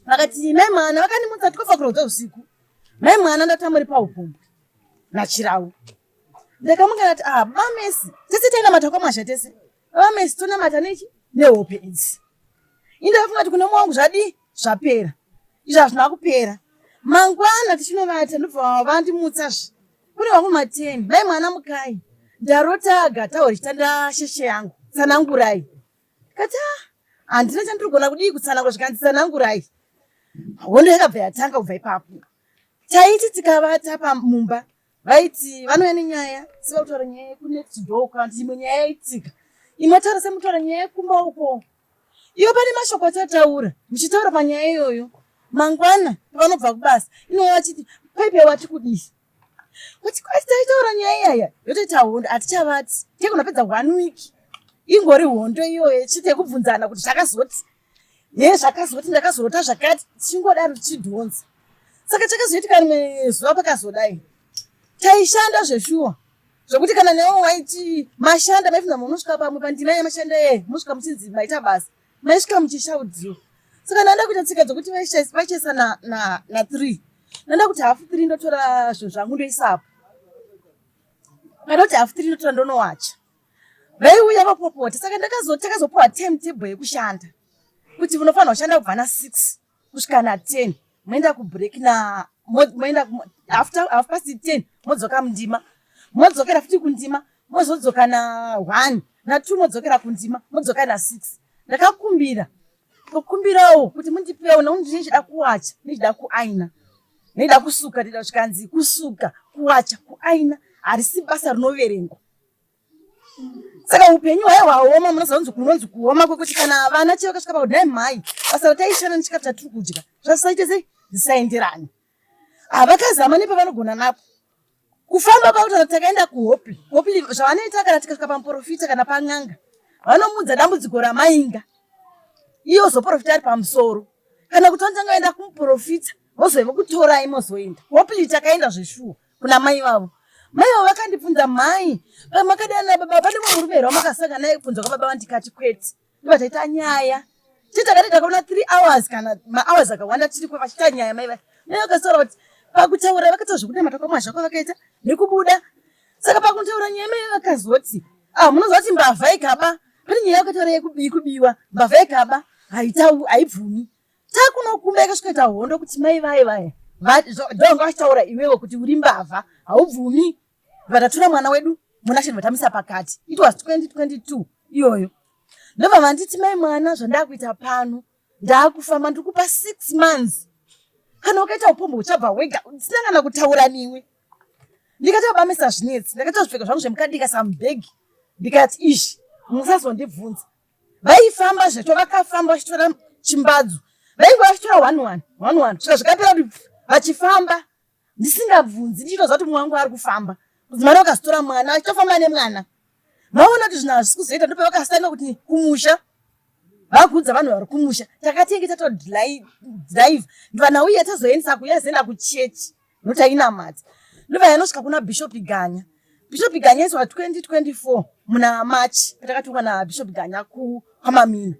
vakati mai mwana vakandimutsa tikofa kurodza usiku mai mwana ndatamuri paupombwe nachirau ndakamuka ndati ah bamesi tese tainamata kwamwazha tese bamesi tonamata nechi nehope idzi indakafunga kuti kune mumwe wangu zvadii zvapera izvo hazvina kupera mangwana tichinovata ndobva vandimutsazve Kune wangu mateni mai mwana mukai ndarota gatawo richitanda sheshe yangu tsanangurai kati ah, handina chandiri kugona kudii kutsanangura zvikanzi tsanangurai hondo yakabva yatanga kubva ipapo taiti tikavata pamumba vaiti vanouya nenyaya sevakutaura nyaya yekunext door kana kuti imwe nyaya yaitika imwe taura semutaura nyaya yekumba uko Iwe pane mashoko atataura muchitaura panyaya iyoyo mangwana pavanobva kubasa inouya vachiti paipe wati kudii kuti kwati taitaura nyaya iyaya yotoita hondo hatichavati tekunopedza one week ingori hondo iyoyo chete yekubvunzana kuti zvakazoti ye zvakazoti ndakazorota zvakati tichingodaro tichidhonza saka chakazoitika rimwe zuva pakazodai taishanda zveshuwa zvekuti kana newo waiti mashanda maifunga munosvika pamwe pandima yemashanda ye mosvika muchinzi maita basa maisvika muchishaudziwa saka ndanda kuita tsika dzekuti vaichesa na, na, na three ndanda kuti hafu three ndotora zvinhu zvangu ndoisapo panoti hafu three ndotora ndonowacha. Vaiuya vopopota saka takazopiwa time table yekushanda kuti munofanira kushanda kubva na6 kusvika na10 moenda kubreak na moenda after half past 10 modzoka mundima modzokera futi kundima mozodzoka na1 na2 modzokera kundima modzoka na6 ndakakumbira tokumbirawo kuti mundipewo nekuti ndichida kuwacha ndichida kuaina ndichida kusuka ndida zvikanzi kusuka kuwacha kuaina harisi basa rinoverengwa saka upenyu hwaye hwaoma munoziva kunzi kunonzi kuoma kwekuti kana vana chaivo kasvika pakuti nhai mhai basa rataishanda nechikafu chatiri kudya zvasaite sei zvisaenderani havakazama nepavanogona napo kufamba kwakutaura takaenda kuhopi hopi zvavanoita kana tikasvika pamuporofita kana pan'anga vanomuudza dambudziko ramainga iye ozoporofita ari pamusoro kana kuti vanotanga vaenda kumuporofita vozove vokutorai mozoenda hopi takaenda zveshuwa kuna mai vavo mai vavo vakandibvunza mhai pamakadana baba pane mumwe murume here wamakasangana naye kubvunza kwababa vandikati kwete ndobva taita nyaya chii takati takaona three hours kana mahours akawanda tiri kwa vachiita nyaya mai vaya mai vakasaura kuti pakutaura vakaita zvekunamata kwamwazha kwavakaita nekubuda saka pakutaura nyaya mai vakazoti ah munoziva kuti mbavha ikaba pane nyaya yakataura yekubiwa mbavha ikaba haibvumi takunokumba ikasvikaita hondo kuti mai vaye vaya ndovanga vachitaura iwewe kuti uri mbavha haubvumi vatatora mwana wedu munashe vatamisa pakati it was 2022 iyoyo ndobva vanditi mai mwana zvandakuita pano ndakufamba ndiri kupa six months kana ukaita upombo uchabva wega ndisina kana kutaura niwe ndikati vabamisa zvinetsi ndakaita zvipfeko zvangu zvemukadika samubhegi ndikati izvi musazondibvunza vaifamba zveto vakafamba vachitora chimbadzo vainge vachitora one one one one svika zvikapera kuti vachifamba ndisingabvunzi ndichitoziva kuti mumwe wangu ari kufamba kuti mwana vakazotora mwana vachitofamba nemwana vaona kuti zvinhu hazvisi kuzoita ndopa vakasanga kuti kumusha vakuudza vanhu vari kumusha takatenge tatodrive ndovanauye tazoendesa kuyazoenda kuchechi nokuti ainamata ndobva yanosvika kuna bishop ganya bishop ganya iswa 2024 muna march patakatukwa nabishop ganya kwamamina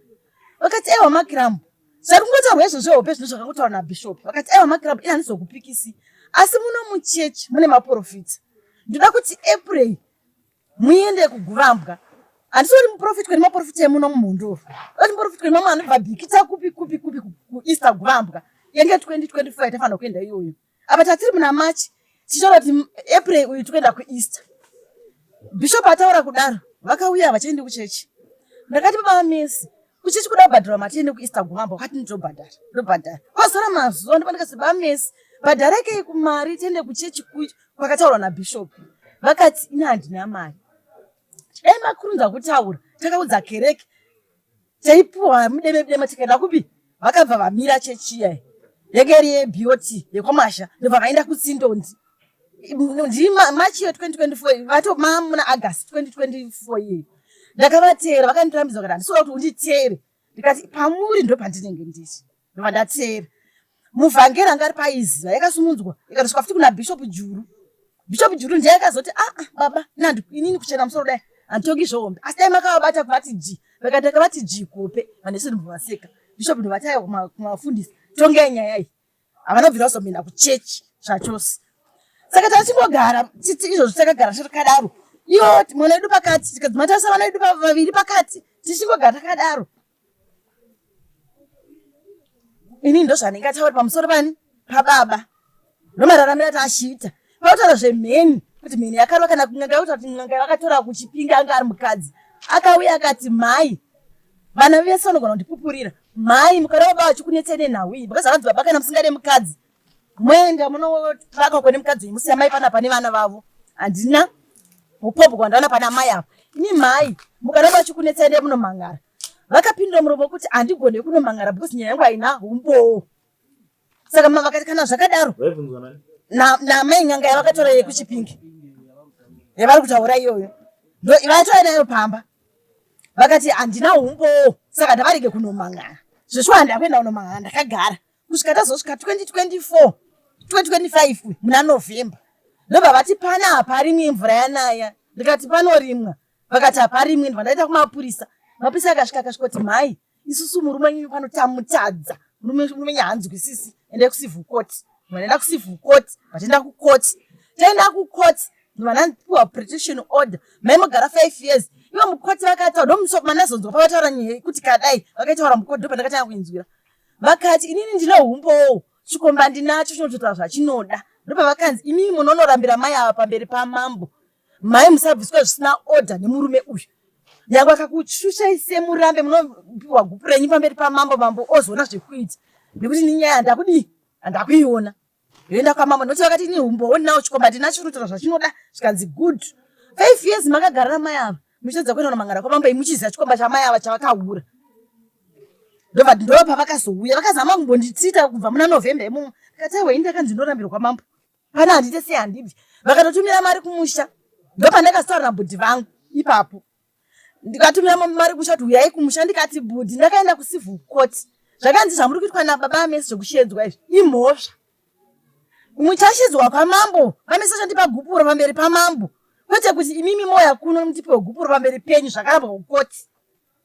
vakati ewa makirambo zvari kungotaurwa izvozvo hope zvino zvakangotaurwa nabishop vakati ewa makirambo ini handizokupikisi asi muno muchechi mune maprofita ndoda kuti april muende kuguvambwa handisi kuti muprofitwe nemaprofita emuno mumhondoro oti muprofitwe nemamwe anobva bhikita kupi kupi kupi kueaster guvambwa yenge 2025 tafanira kuenda iyoyo apa tatiri muna march tichitaura kuti april uyu tikuenda kueaster bishop ataura kudaro vakauya havachaendi kuchechi ndakati baba vamesi kuchechi kuda kubhadharwa mari tiende kueaster guvambwa wakati ndobhadhara ndobhadhara kwazora mazuva ndopandikati baba mesi bhadharakei kumari tiende kuchechi kwakataurwa nabishop vakati ini handina mari dai makurunza kutaura takaudza kereke taipuwa mudeme dema tikaenda kupi vakabva vamira chechiya yenge iri yebot yekwamasha ndobva vaenda kutsindondi ndimachi yo 2024 vato mamuna august 2024 iyeyo ndakavateera vakandirambidza vakati handisi kuda kuti unditeere ndikati pamuri ndopandinenge ndiri ndobva ndateera muvhangeri anga ari paiziva yakasumudzwa ikatosvika futi kuna bishop juru bishop juru ndiye akazoti aa ah, ah, baba inini kuchena musoro dai handitongi zvohombe asi dai makavabata kuvati ji vakati akavati ji kuhope vanhu vese ndobva bishop ndovati aiwa kumafundisi tongai nyaya iyi havana kubvira kuzomenda kuchechi zvachose saka tachingogara titi izvozvo takagara takadaro iyo mwana wedu pakati tikadzima tarisa vana vedu vaviri pakati tichingogara takadaro ini ndozvandingataura pamusoro pani pababa ndomararamiro atachiita pautaura zvemheni kuti mheni yakarwa kana kun'anga yakuta kuti n'anga yavakatora kuchipinga anga ari mukadzi akauya akati mhai vana vese vanogona kundipupurira mhai mukada baba vachikunetsai nenhau iyi because akanzi baba kana musingade mukadzi moenda munovaka kune mukadzi wenyu musiya mai pana pane vana vavo handina upopo kwandaona pana mai ava ini mhai mukada baba vachikunetsai ndee munomhangara vakapindura muromo wekuti handigone kunomhangara because nyaya yangu haina umbowo saka vakati kana zvakadaro namai n'anga yavakatora yekuchipingi yavari kutaura iyoyo vatora nayo pamba vakati handina umbowo saka ndavarege kunomangana zveshuwa handina kuenda kunomangana ndakagara kusvika tazosvika 2024 2025 muna november ndobva vati pana haparimwi mvura yanaya ndikati panorimwa vakati haparimwi ndibva ndaita kumapurisa mapurisa akasvika akasvika kuti mhai isusu murume wenyu pano tamutadza murume wenyu haanzwisisi endai kucivil court vanoenda kucivil court vachienda kucourt taenda kucourt vanandipiwa protection order mai mogara five years Ivo mukoti vakataura ndomusoko mandazonzwa pavataura nyaya yekuti kadai vakaitaura mukoti ndopandakatanga kuinzwira. Vakati inini ndine humbowo chikomba ndinacho chinototaura zvachinoda. Ndopavakanzi imimi munonorambira mai ava pamberi pamambo. Mai musabviswa zvisina order nemurume uyu. Nyangwe akakushushai semurambe munopiwa gupu renyu pamberi pamambo mambo ozoona zvekuita. Nekuti ini nyaya handakudii handakuiona. Ndoenda kwamambo ndokuti vakati ini humbowo ndinawo chikomba ndinacho chinotaura zvachinoda zvikanzi good. 5 years makagara namai ava muchitadza kuenda kunomangara kwamambo imi muchiziva chikomba chamai ava chavakahura. Ndobva ndopavakazouya vakazama kumbonditsita kubva muna November imomo. Ndikati aiwa ini ndakanzi ndorambirwa kwamambo. Pana handiite sei handibvi. Vakatotumira mari kumusha. Ndopandakazotaura nabhudhi vangu ipapo. Ndikatumira mari kumusha kuti huyai kumusha ndikati bhudhi ndakaenda kucivil court. Zvakanzi zvamuri kuitwa nababa amesi zvekushedzwa izvi imhosva. Muchashedzwa kwamambo vamesi vachandipa gupuro pamberi pamambo. Kwete kuti imimi moya kuno mutipewo gupuro pamberi penyu zvakarambwa kukoti.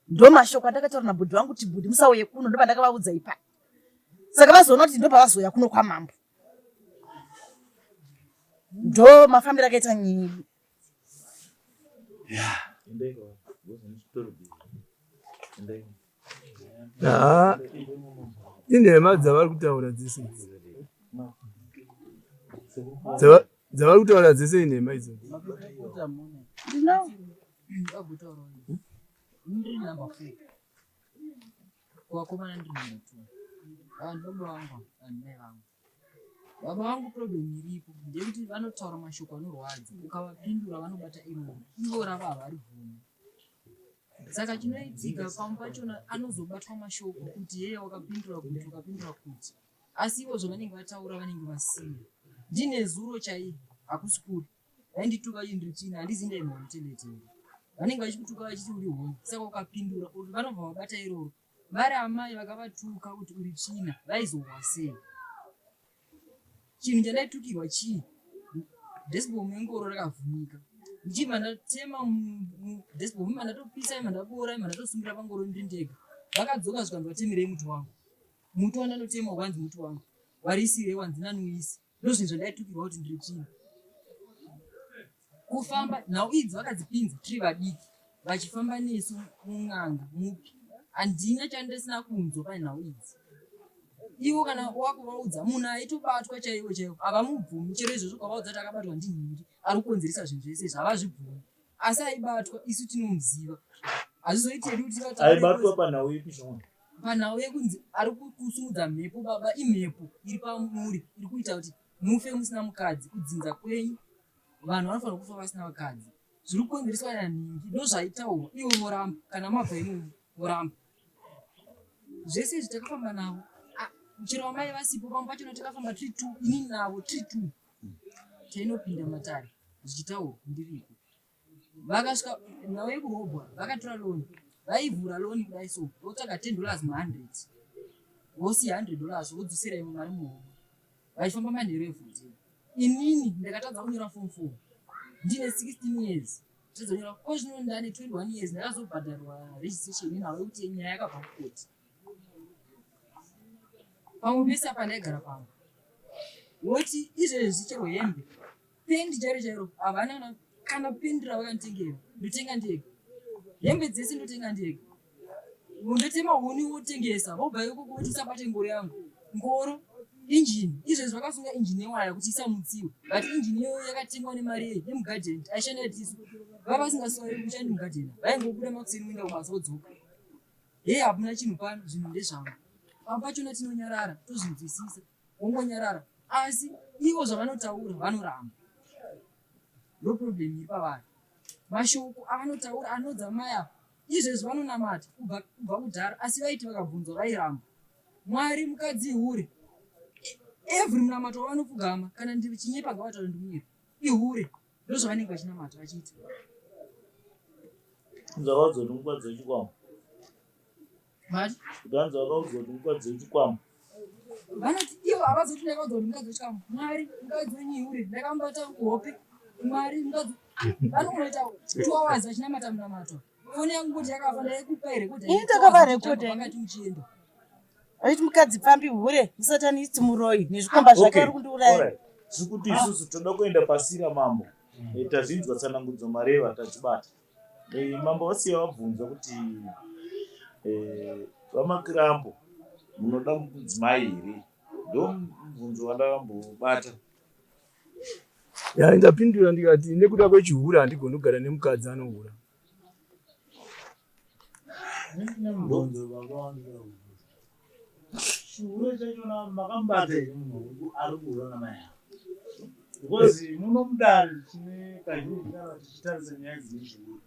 Ndomashoko andakataura nabhudhi vangu kuti bhudhi musauye kuno ndopandakavaudza ipapo. Saka vazoona kuti ndopavazouya kuno kwamambo. Ndo mafambiro akaita nyaya. Haa, inhema dzavari kutaura dzese idzi. Dzavari kutaura dzese inhema idzo. Kuvakomana ndiri number 2. Ava ndibaba vangu ava ndimai vangu. Baba vangu problem iripo ndeyekuti vanotaura mashoko anorwadza ukavapindura vanobata iroro ivo ravo havaribvumi. Saka chinoitika pamwe pachona anozobatwa mashoko kuti yeye wakapindura kuti wakapindura kuti asi ivo zvavanenge vataura vanenge vasina. Ndine zuro chaiye hakusi kure vaindituka vachiti ndiri tsvina handizi ndainwa mutoilet here vanenge vachikutuka vachiti uri honye saka ukapindura vanobva vabata iroro Vari amai vakavatuka kuti uri tsvina vaizohwa sei? Chinhu chandaitukirwa chii? Dashboard yengoro rakavhunika. Ndichibva ndatema dashboard ima ndatopisa ima ndaboora ima ndatosungira pangoro ndiri ndega. Vakadzoka zvikanzi watemerei muti wangu. Muti wandanotema wanzi muti wangu. Warisirei wanzi nani uise. Ndozvinhu zvandaitukirwa kuti ndiri tsvina. Kufamba nhau idzi vakadzipinza tiri vadiki vachifamba nesu mun'anga mupi handina chandisina kunzwa panhau idzi. Ivo kana wakuvaudza munhu aitobatwa chaiwo chaiwo havamubvumi chero izvozvo ukavaudza kuti akabatwa ndinhingi ari kukonzeresa zvinhu zvese izvi havazvibvumi asi aibatwa isu tinomuziva hazvizoiti hedu kuti tivataure Aibatwa panhau ipi Shona? Panhau yekunzi ari kusumudza mhepo baba imhepo iri pamuri iri kuita kuti mufe musina mukadzi kudzinza kwenyu vanhu vanofanira kufa vasina vakadzi zviri kukonzereswa nanhingi ndozvaitaurwa ivo voramba kana mabva imomo voramba zvese izvi takafamba navo ah, chero amai vasipo pamwe pachona takafamba tiri two inini navo tiri two tainopinda matare zvichitaurwa ndiripo vakasvika nhau yekurobwa vakatora loni vaivhura loni kudai so votsvaga 10 dollars ma100 vosiya 100 dollars vodzosera imwe mari muhomwe vaifamba manheru evhudzi inini ndakatadza kunyora form 4 ndine 16 years tadza kunyora ko zvino ndane 21 years ndakazobhadharwa registration nenhau yekuti nyaya yakabva kukoti pamwe pese apa ndaigara pamwe woti izvezvi chero hembe Pendi chairo chairo havana kana kana pendi ravakanditengera ndotenga ndega. Hembe dzese ndotenga ndega. Ndotema huni wotengesa vobva ikoko voti usabate ngoro yangu. Ngoro injini izvezvi vakasunga injini yewaya kuti isamutsiwe but injini iyoyo yakatengwa nemari yei yemugadheni aishanda tisu vava vasingaswari kushandi mugadheni vaingobuda makuseni voenda kubasa vodzoka hei hapuna chinhu pano zvinhu ndezvangu pamwe pachona tinonyarara tozvinzwisisa wongonyarara asi ivo zvavanotaura vanoramba ndo problem iri pavari mashoko avanotaura anodza mai ava izvezvi vanonamata kubva kubva kudhara asi vaiti vakabvunzwa vairamba mwari mukadzi ihure every munamato wavanopfugama kana ndichinyepa ngavataure ndimunyepa ihure ndozvavanenge vachinamata vachiita Zvakaudzwa kuti mukadzi wechikwambo. Kudanzi vakaudzwa kuti mukadzi wechikwambo. Vanoti ivo havazoti ndakaudzwa kuti mukadzi wechikwambo. Mwari mukadzi wenyu ihure ndakamubata kuhope. Mwari mukadzi vanoita 2 hours vachinamata munamato. Foni yangu kuti yakafa ndaikupa here kuti Ini takava record vakati uchienda. Vaiti mukadzi pfambi hure musatanist muroyi nezvikomba zvake vari kundiuraya. Tiri kuti isusu toda kuenda pasira mambo. Eh, tazvinzwa tsanangudzo mareva tadzibata. Eh, mambo vasiya vabvunza kuti eh, vamakirambo munoda mudzimai here ndo mubvunzo wandakambobata Ya, ndapindura ndikati nekuda kwechihure handigoni kugara nemukadzi anohura. Mubvunzo baba wangu. Chihure chachona makamubata here munhu ari kuhura namai avo? Because muno mudare tine kazhinji kana tichitarisa nyaya dzine chihure.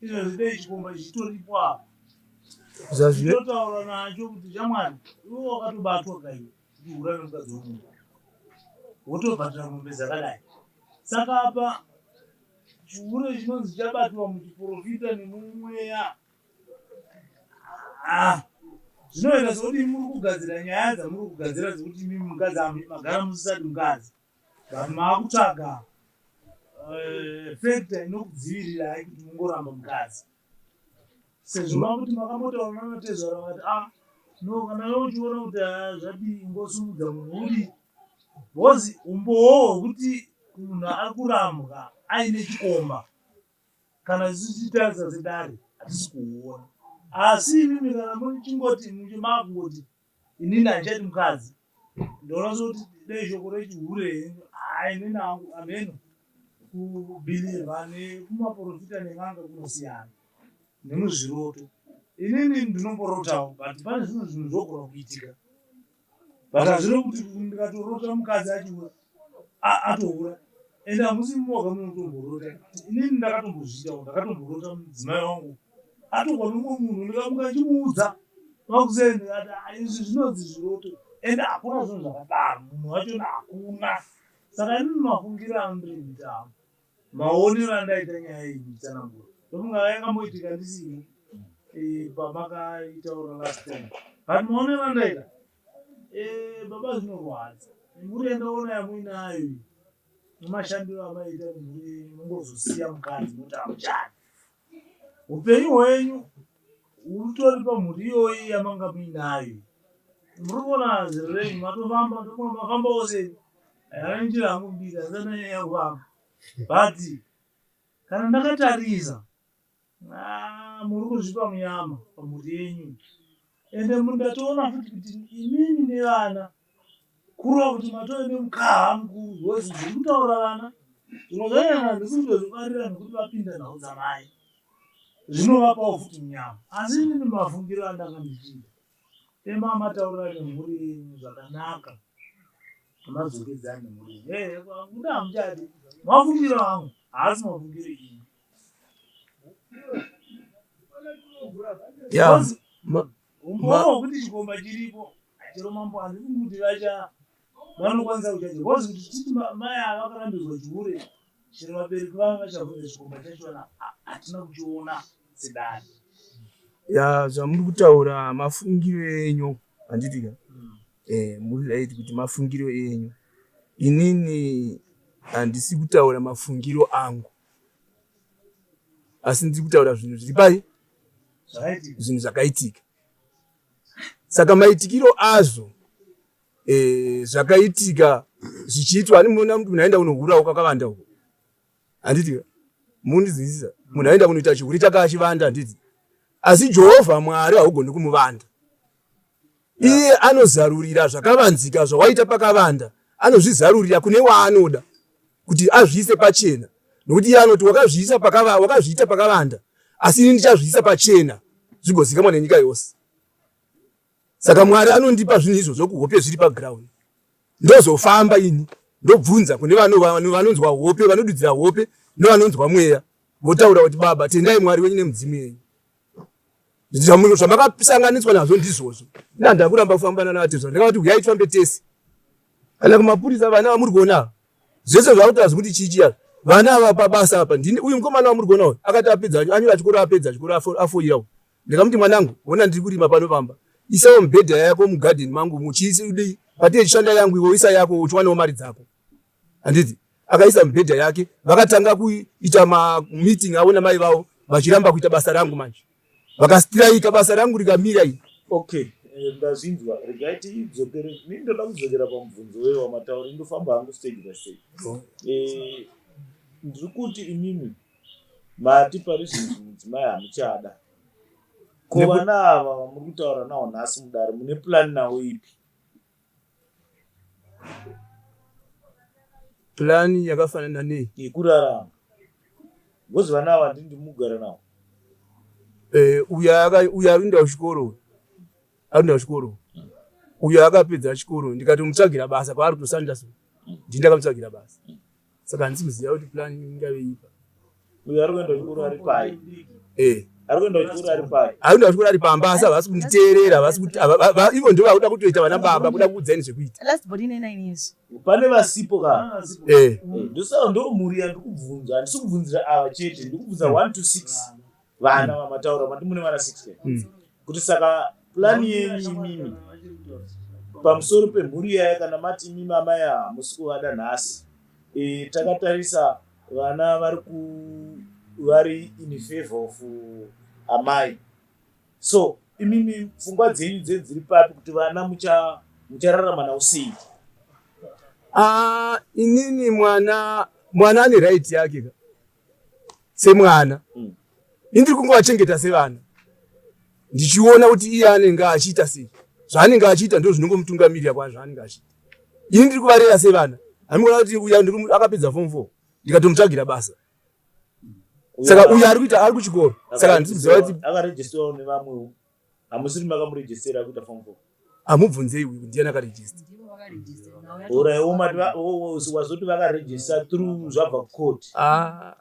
Izvozvi dei chikomba chichitoripo apa. Zvazvinotaura nacho kuti shamwari iwe wakatobatwa kaiwe uchihura nemukadzi wemunhu. Wotobhadhara mombe dzakadai. Saka apa chihure chinonzi chabatwa muchiporofita nemumweya ah, zvinoita sekuti muri kugadzira nyaya dzamuri kugadzira dzekuti imimi mukadzi magara musisati mukadzi but maakutsvaga eh, factor inokudzivirirai kuti mungoramba mukadzi sezvo makuti makambotaura nanatezvara vakati ah no kana iwe uchiona kuti ah, zvadii ingosumudza munhu uri because umbowo hwekuti munhu ari kurambwa aine chikomba kana isu tichitarisa sedare hatisi kuhuona asi imimi kana muchingoti makungoti inini handichati mukadzi ndoona sokuti dei shoko rechihure henyu haa inini hangu hameno kubhilivha nekumaporofita nen'anga kunosiyana nemuzviroto inini ndinomborotawo but pane zvimwe zvinhu zvogona kuitika but hazvino kuti ndikatorota mukadzi achiura atoura ende hamusi moga munotomborota inini ndakatombozviitawo ndakatomborota mudzimai wangu atogwa nomumwe munhu ndikamuka ndichimuudza makuseni ndikati ah, izvi zvinonzi zviroto ende hakuna zvinhu zvakadaro munhu wachona hakuna saka inini mafungiro andiri kuita angu Maonero andaita nyaya iyi muchitsanangura ndofunga yakamboitika ndisimo eh, pamakaitaura last time but maonero andaita eh, baba zvinorwadza mhuri yandaona yamuinayo iyi nemashandiro amaita nemhuri yenyu mongozosiya mukadzi moti hamuchadi Hupenyu hwenyu hutori pamhuri iyoyi yamanga muinayo. Muri kuona zero renyu matofamba ndofunga mafambawo sei. Haina njira hangu mbiri handisati ndanyanya kufamba. But kana ndakatarisa ah, muri kuzvipa munyama pamhuri yenyu. Ende ndatoona futi kuti imimi nevana kureva kuti matove nemukaha mukuru because zviri kutaura vana zvimwe zvanyanya handisi kutozvifarira nekuti vapinda nhau dzamai zvinovapawo futi munyama asi inini mafungiro andanga ndichiita tema mataurira nemhuri yenyu zvakanaka madzokedzani nemhuri yenyu kuda hamuchadi mafungiro angu haasi mafungiro ini Yeah. Umbowo hwekuti chikomba chiripo chero mambo handifungi kuti vacha vanokwanisa kuchacha because kuti titi mai ava vakarambidzwa chihure chero vabereki vavo vachabvunza chikomba chachona hatina kuchiona sedare. Ya zvamuri kutaura mafungiro enyu handiti ka mm. Eh, muri right kuti mafungiro enyu inini handisi kutaura mafungiro angu asi ndiri kutaura zvinhu zviri pai zvinhu zvakaitika saka maitikiro azvo e, zvakaitika zvichiitwa ani muona kuti munhu aenda kunohura uko akavanda uko handiti mundizivisisa munhu aenda kunoita chihure chake achivanda handiti asi jehovha mwari haugoni kumuvanda Iye anozarurira zvakavanzika zvawaita pakavanda, anozvizarurira kune waanoda kuti azviise pachena, nokuti iye anoti wakazviisa pakava, wakazviita pakavanda, asi ini ndichazviisa pachena zvigozikamwa nenyika yose. Saka Mwari anondipa zvinhu izvozvo kuhope zviri paground, ndozofamba ini ndobvunza kune vanonzwa hope, vanodudzira hope nevanonzwa mweya, votaura kuti baba tendai Mwari wenyu nemudzimu yenyu. Zvamakasanganiswa nazvo ndizvozvo. Ina ndakuramba kufambana navatezvara, ndakavati huyai tifambe tese. Kana kumapurisa vana vamuri kuona ava zvese zvakutaura zvekuti chii chiya vana ava pabasa apa ndini uyu mukomana wamuri kuona uyu akati apedza anyora chikoro apedza chikoro afoira uyu ndikamuti mwanangu hona ndiri kurima pano pamba isawo mibhedha yako mugadheni mangu muchiidii patine chishanda yangu iwe isa yako uchiwanawo mari dzako handiti akaisa mibhedha yake vakatanga kuita mameeting avo namai vavo vachiramba kuita basa rangu manje vakastiraika basa rangu rikamira ini okay eh, ndazvinzwa regai tidzokere ini ndoda kudzokera pamubvunzo weyo wamataura indofamba hangu stage by stage oh. eh, ndiri kuti imimi Mati pari zvinhu mudzimai hamuchada. Ko vana ava vamuri kutaura nawo nhasi mudare mune plan nawo ipi? Plan yakafanana nei? Yekurarama. Because vana ava ndini ndimugara nawo. Eh, uyo aka uyo ari kuenda kuchikoro. Ari kuenda kuchikoro. Uyo akapedza chikoro ndikatomutsvagira basa kwaari kutosanda so. Ndini ndakamutsvagira basa. Saka handisi kuziva kuti plan ingave ipa. Uyo ari kuenda kuchikoro ari pai? Eh. Ari kuenda kuchikoro ari pai? Ari kuenda kuchikoro ari pamba asi havasi kunditeerera, havasi kuti ivo ndivo vakuda kutoita vana baba kuda kuudzani zvekuita. Last body ine 9 years. Pane vasipo ka? Eh. Eh, ndosaka ndo mhuri yandikubvunza, handisi kubvunzira ava chete, ndikubvunza 1 to 6 vana vamataura mati mune vana 6 ke. Kuti saka plan yenyu imimi pamusoro pemhuri yaya kana mati imimi amai hamusi kuvada nhasi e, takatarisa vana vari ku vari in favor of amai so imimi pfungwa dzenyu dze dziri papi kuti vana muchararama navo sei? Ah, inini mwana mwana ane right yake ka semwana ini ndiri kungovachengeta sevana ndichiona kuti iye anenge achiita sei zvaanenge achiita ndo zvinongomutungamirira kwa zvaanenge achiita ini ndiri kuvarera sevana handikuona kuti uya akapedza form 4 ndikatomutsvagira basa saka uyo ari kuita ari kuchikoro saka handisi kuziva kuti akarejistiwawo nevamwewo hamusiri makamurejister kuita form 4 hamubvunzei uyu ndiani akarejista Orai womati wazoti vakaregister through zvabva kucourt. Ah.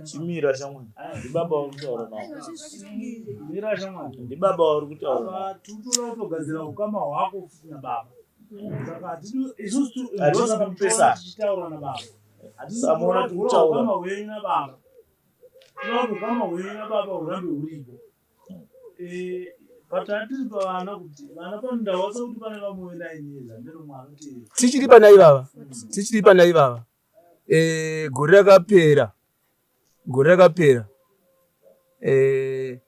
Chimira shamwari. Ndibaba vari kutaura navo. Mira shamwari. Ndibaba vari kutaura navo. Tikutoda kutogadzira ukama hwako futi nababa. Saka hatidi isusu Hatisi kupesana. tichitaura nababa. Hatisi Samuona kuda tikutaura. ukama hwenyu nababa. Tinoda kuti ukama hwenyu nababa hurambe huripo. Eh, but hatiri pavana kuti vana panoda sekuti pane vamwe venaineza nderumwe anoti tichiri pana ivava tichiri pana ivava e, gore rakapera gore rakapera e,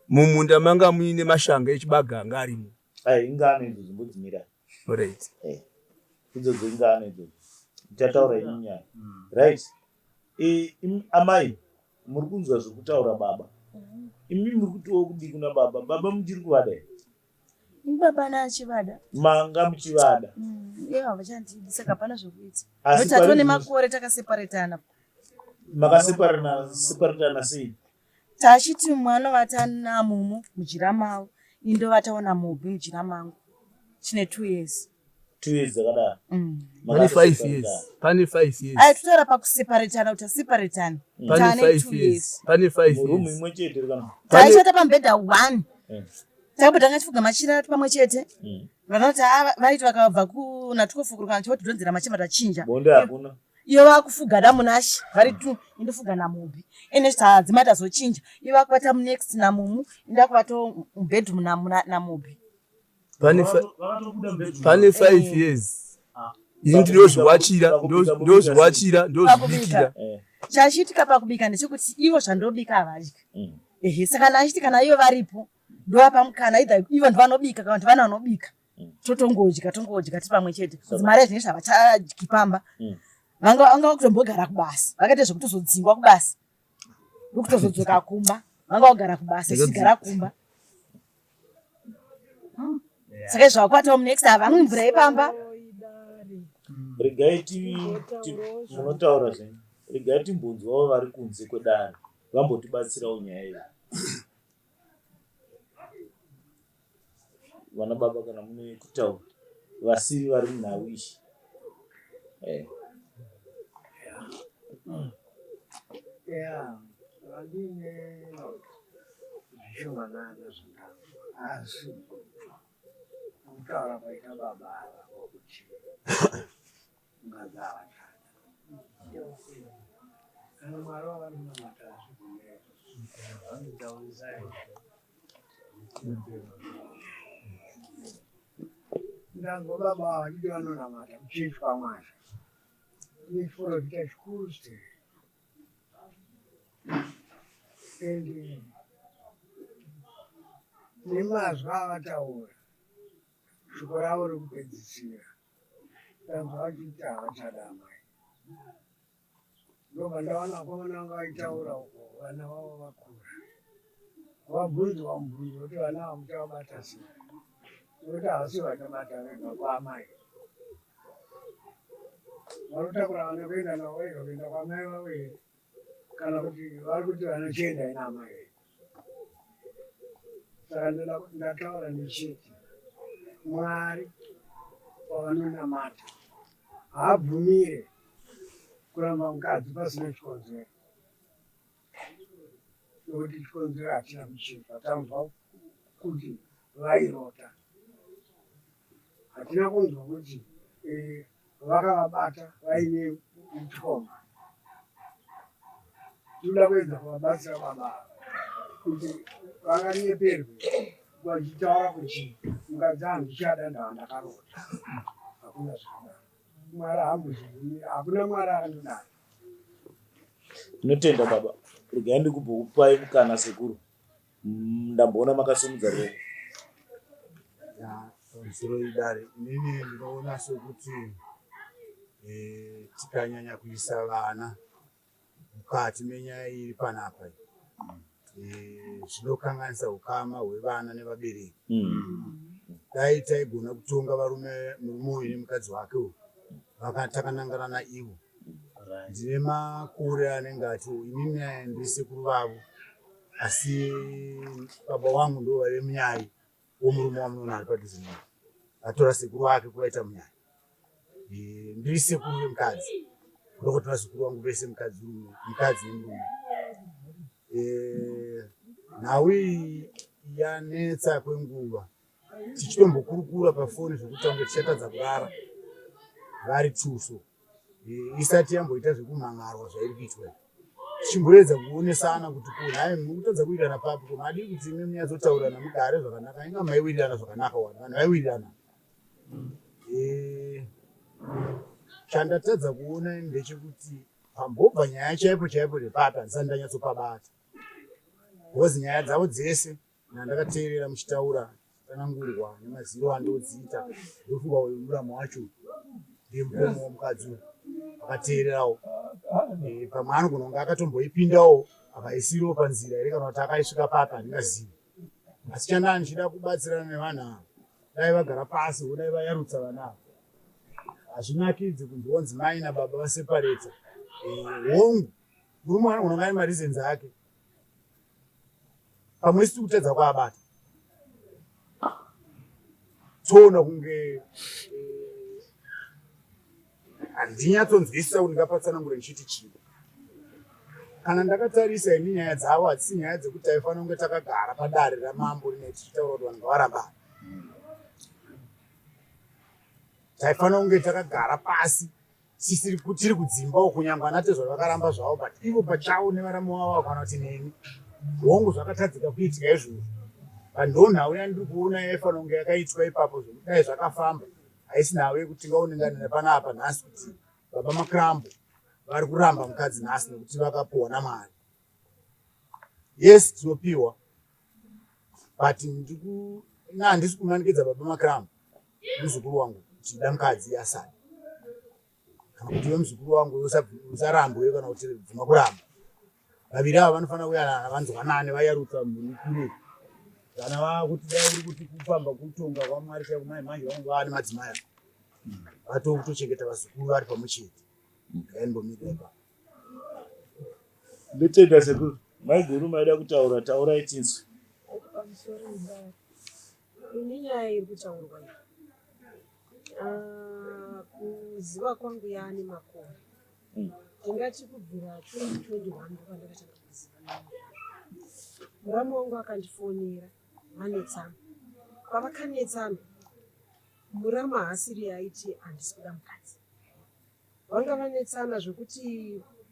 mumunda manga muine mashanga echibaga anga arimo Ai ingano idzodzo mbodzimira. Alright. Eh. Idzodzo ingano idzodzo. Ndichataura ini nyaya. Right. Eh, amai muri kunzwa zviri kutaura baba. Imi muri kutiwo kudii kuna baba? Baba muchiri kuvada here? Baba naachivada. Manga muchivada. Ivo havachandidi saka hapana zvekuita. Asi Nokuti tatova pari nemakore takaseparetana. Makaseparana separatana sei? Tachiti mumwe anovata namumu mujira mavo, ini ndovatawo namubi mujira mangu. Tine 2 years. 2 years dzakadaro. Pane 5 years. Pane 5 years. Ai totaura pakuseparetana kuti taseparetana. Pane Tane 5 2 years. years. Pane 5 Murumu years. imwe chete kana. Taichata pamubhedha 1. Eh. Takambotanga tichifuga machira pamwe chete. Vanoti vaiti vakabva kuna 12 kana chivotidhonzera machira tachinja. Bonde hakuna. Iyo vakufuga naMunashe vari two indofuga naMubi. Ene tadzima tazochinja. Iyo vakubata munext naMumu indakubata mubedroom naMubi. Pane pane 5 years. Ini ndinozviwachira, ndozviwachira, ndozvibikira. Chachiitika pakubika ndechekuti ivo zvandobika havadyi. Ehe, saka nachiti kana ivo varipo ndovapa mukana either ivo ndovanobika kana kuti vana vanobika. Totongodya tongodya tiri pamwe chete. Kuti mari yazvinezvi havachadyi pamba. Vanga vanga vakutombogara kubasa. Vakaita zvekutozodzingwa kubasa. Ndokutozodzoka kumba. Vanga vagara kubasa, ichigara kumba. Saka izvo vakwatawo munext havamwi mvura yepamba. Regai munotaura zvenyu. Regai timbonzwawo vari kunze kwedare vambotibatsirawo nyaya iyi. Vana baba kana mune kutaura vasiri vari munhau iyi. Eh. Yeah, vandine zvishomanana zvandazwa asi kutaura kwaita baba ava kwakuti mukadzi havachada kana Mwari wavanonamata hazvibvumiri ndanzwa baba ava vachiti vanonamata kuchechi kwaMwazha nechiporofita chikuru sei ende nemazwi avataura shoko ravo rekupedzisira ndanzwa vachiti havachada amai. Ndobva ndawana vakomana vanga vachitaura uko vana vavo vakura. Vabvunzwa mubvunzo kuti vana ava muchavabata sei? Nekuti havasi vachabata vega kwaamai. Vanotakura vana kuenda navo vega kuenda kwamai vavo here? Kana kuti vari kuti vana chiendai naamai venyu? Saka ndoda kuti ndataura ndichiti Mwari wavanonamata haabvumire kuramba mukadzi pasina chikonzero nekuti chikonzero hatina kuchinzwa tanzwa kuti vairota hatina kunzwa kuti eh, vakavabata vaine chikomba tinoda kuedza kuvabatsira baba ava kuti vanganyeperwe vachitaura kuti mukadzi handichada ndava ndakarota hakuna zvakadaro mwari haambozvibvumiri hakuna mwari akandodaro Tinotenda baba. Regai ndikubhokupai mukana sekuru. Ndamboona makasimudza ruoko. Ya, pamusoro idare inini ndinoona sokuti eh, tikanyanya kuisa vana mukati menyaya iri panapa iyi eh, zvinokanganisa ukama hwevana nevabereki. Dai taigona kutonga varume murume uyu nemukadzi wake uyu takanangana naivo. Ndine makore anenge ati inini ndiri sekuru vavo asi baba wangu ndo vaive munyai womurume wamunoona ari padhuze navo atora sekuru vake kuvaita munyai. Eh, ndiri sekuru vemukadzi ndokuti vazukuru vangu vese mukadzi rume mukadzi nemurume. Eh, nhau iyi yanetsa kwenguva tichitombokurukura pafoni zvekuti tange tichatadza kurara vari tuso eh, isati yamboita zvekumhan'arwa zvairi kuitwa tichimboedza kuonesana kuti ko nhai mukutadza kuwirirana papi ko madii kuti imi munyatsotaurirana mugare zvakanaka inga maiwirirana zvakanaka wani vanhu vaiwirirana eh, chandatadza kuona ndechekuti pambobva nyaya chaipo chaipo ndepapa handisati ndanyatsopabata because nyaya dzavo dzese Ndakateerera muchitaura tsanangurwa nemaziro andodziita ndofunga uyu muramu wacho ndiye mukoma womukadzi uyu akateererawo eh, pamwe anogona kunge akatomboipindawo akaisirawo panzira here kana kuti akaisvika papi handingazivi asi chandaa ndichida kubatsirana nevanhu ava dai vagara pasi vodai vayarutsa vana ava hazvinakidzi kunzi wonzi mai nababa vasepareta eh, hongu murume anogona kunge ane mareasons ake pamwe isu tikutadza kuabata toona kunge eh, handinyatsonzwisisa kuti ndingapatsanangura ndichiti chii kana ndakatarisa ini nyaya dzavo hadzisi nyaya dzekuti taifanira kunge takagara padare ramambo rine tichitaura kuti vanhu ngavarambana taifanira kunge takagara pasi tisiri tiri kudzimba uku nyangwe ana tezvara vakaramba zvavo but ivo pachavo nevaramu vavo vakwana kuti neni hongu zvakatadzika kuitika izvozvo but ndo nhau yandiri kuona yaifanira kunge yakaitwa ipapo zvekudai zvakafamba haisi nhau yekuti tingaonenganira panapa nhasi kuti baba makrambo vari kuramba mukadzi nhasi nekuti vakapuhwa namwari yes tinopiwa but handisi kumanikidza baba makrambo muzukuru wangu kuti da mukadzi asada kana kuti iwe muzukuru wangu usarambwe kana kuti bvuma kuramba vaviri ava vanofanira kuyanana vanzwanane vayarutsa mhuri ikure vana vakuti dai uri kuti kufamba kutonga kwamwari chaiko mai manje vangu vava nemadzimai ava vatokutochengeta vazukuru vari pamwe chete ngaimbomirira ipapo Ndotenda sekuru. Maiguru maida kutaura taurai tinzwe. Pamusoro idare. Ini nyaya iri kutaurwa iyi. Ah, kuziva kwangu yaane makore. Ndingati kubvira 2021 ndopandakatanga kuziva. Muramu wangu akandifonera vanetsana. Pavakanetsana muramu haasiri aiti handisi kuda mukadzi. Vanga vanetsana zvekuti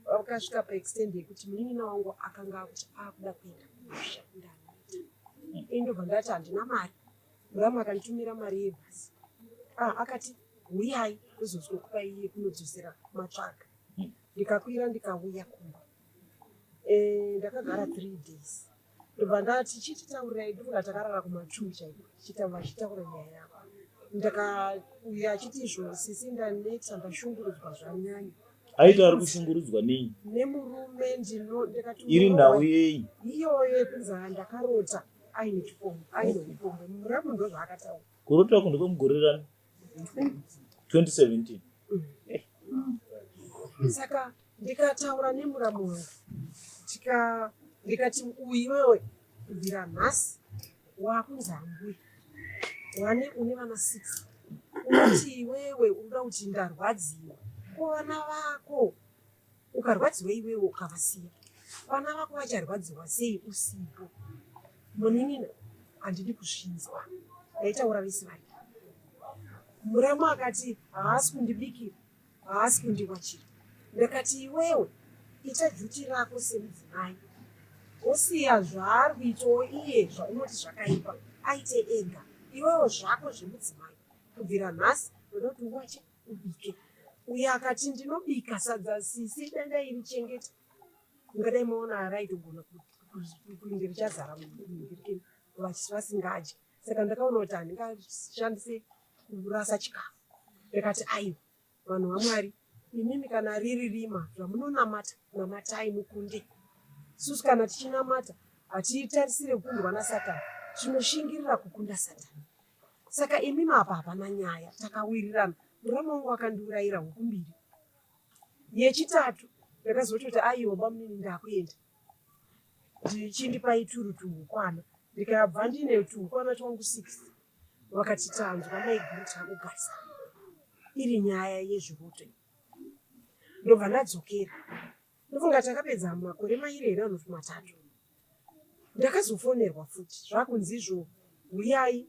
vakasvika paextend yekuti munin'ina wangu akanga akuti akuda kuenda kumusha kundaneta. Ini ndobva ndati handina mari. Muramu akanditumira mari yebhasi. Ah, akati huyai ndozozvokupai yekunodzosera matsvaga. Ndikakwira ndikauya kumba. Eh, ndakagara 3 days. Ndobva ndati chititaurirai ndofunga takarara kuma2 chaiko tichitaura vachitaura nyaya yavo. Ndakauya achiti izvo sisi ndanetsa ndashungurudzwa zvanyanya. Aiti ari kushungurudzwa nei? Nemurume ndino ndikati Iri nhau yei? Iyoyo yekunzi ndakarota aine chikomba aine upombwe muramu ndozvaakataura. Kurota uku ndekwemugore rani? 2017. Saka ndikataura nemuramu wangu tika ndikati uyu iwewe kubvira nhasi wakunzi ambuya wane une vana 6 unoti iwewe unoda kuti ndarwadziwa ko vana vako ukarwadziwa iwewe ukavasiya vana vako vacharwadziwa sei usipo munin'ina handidi kuzvinzwa ndaitaura vese vari muramu akati haasi kundibikira haasi kundiwachira ndakati iwewe ita duty rako semudzimai wosiya zvaari kuitawo iye zvaunoti zvakaipa aite ega iwewe zvako zvemudzimai kubvira nhasi ndoda kuti uwache ubike uye akati ndinobika sadza sisi dai ndairichengeta ungadai maona raitogona kunge richazara munhingirikeni vasingadyi saka ndakaona kuti handingashandise kurasa chikafu ndakati aiwa vanhu vamwari imimi kana riri rima zvamunonamata namatai mukunde isusu kana tichinamata hatitarisire kukundwa nasatani tinoshingirira kukunda satani saka imimi apa hapana nyaya takawirirana murama wangu akandiurayira huku mbiri yechitatu ndakazototi aiwa bamunini ndakuenda ndichindipai turu tuhukwana ndikabva ndine tuhukwana twangu 6 vakati tanzwa maiguru takugarisana iri nyaya yezviroto iyi ndobva ndadzokera ndofunga takapedza makore mairi here anoti matatu ndakazofonerwa futi zvakunzi izvo huyai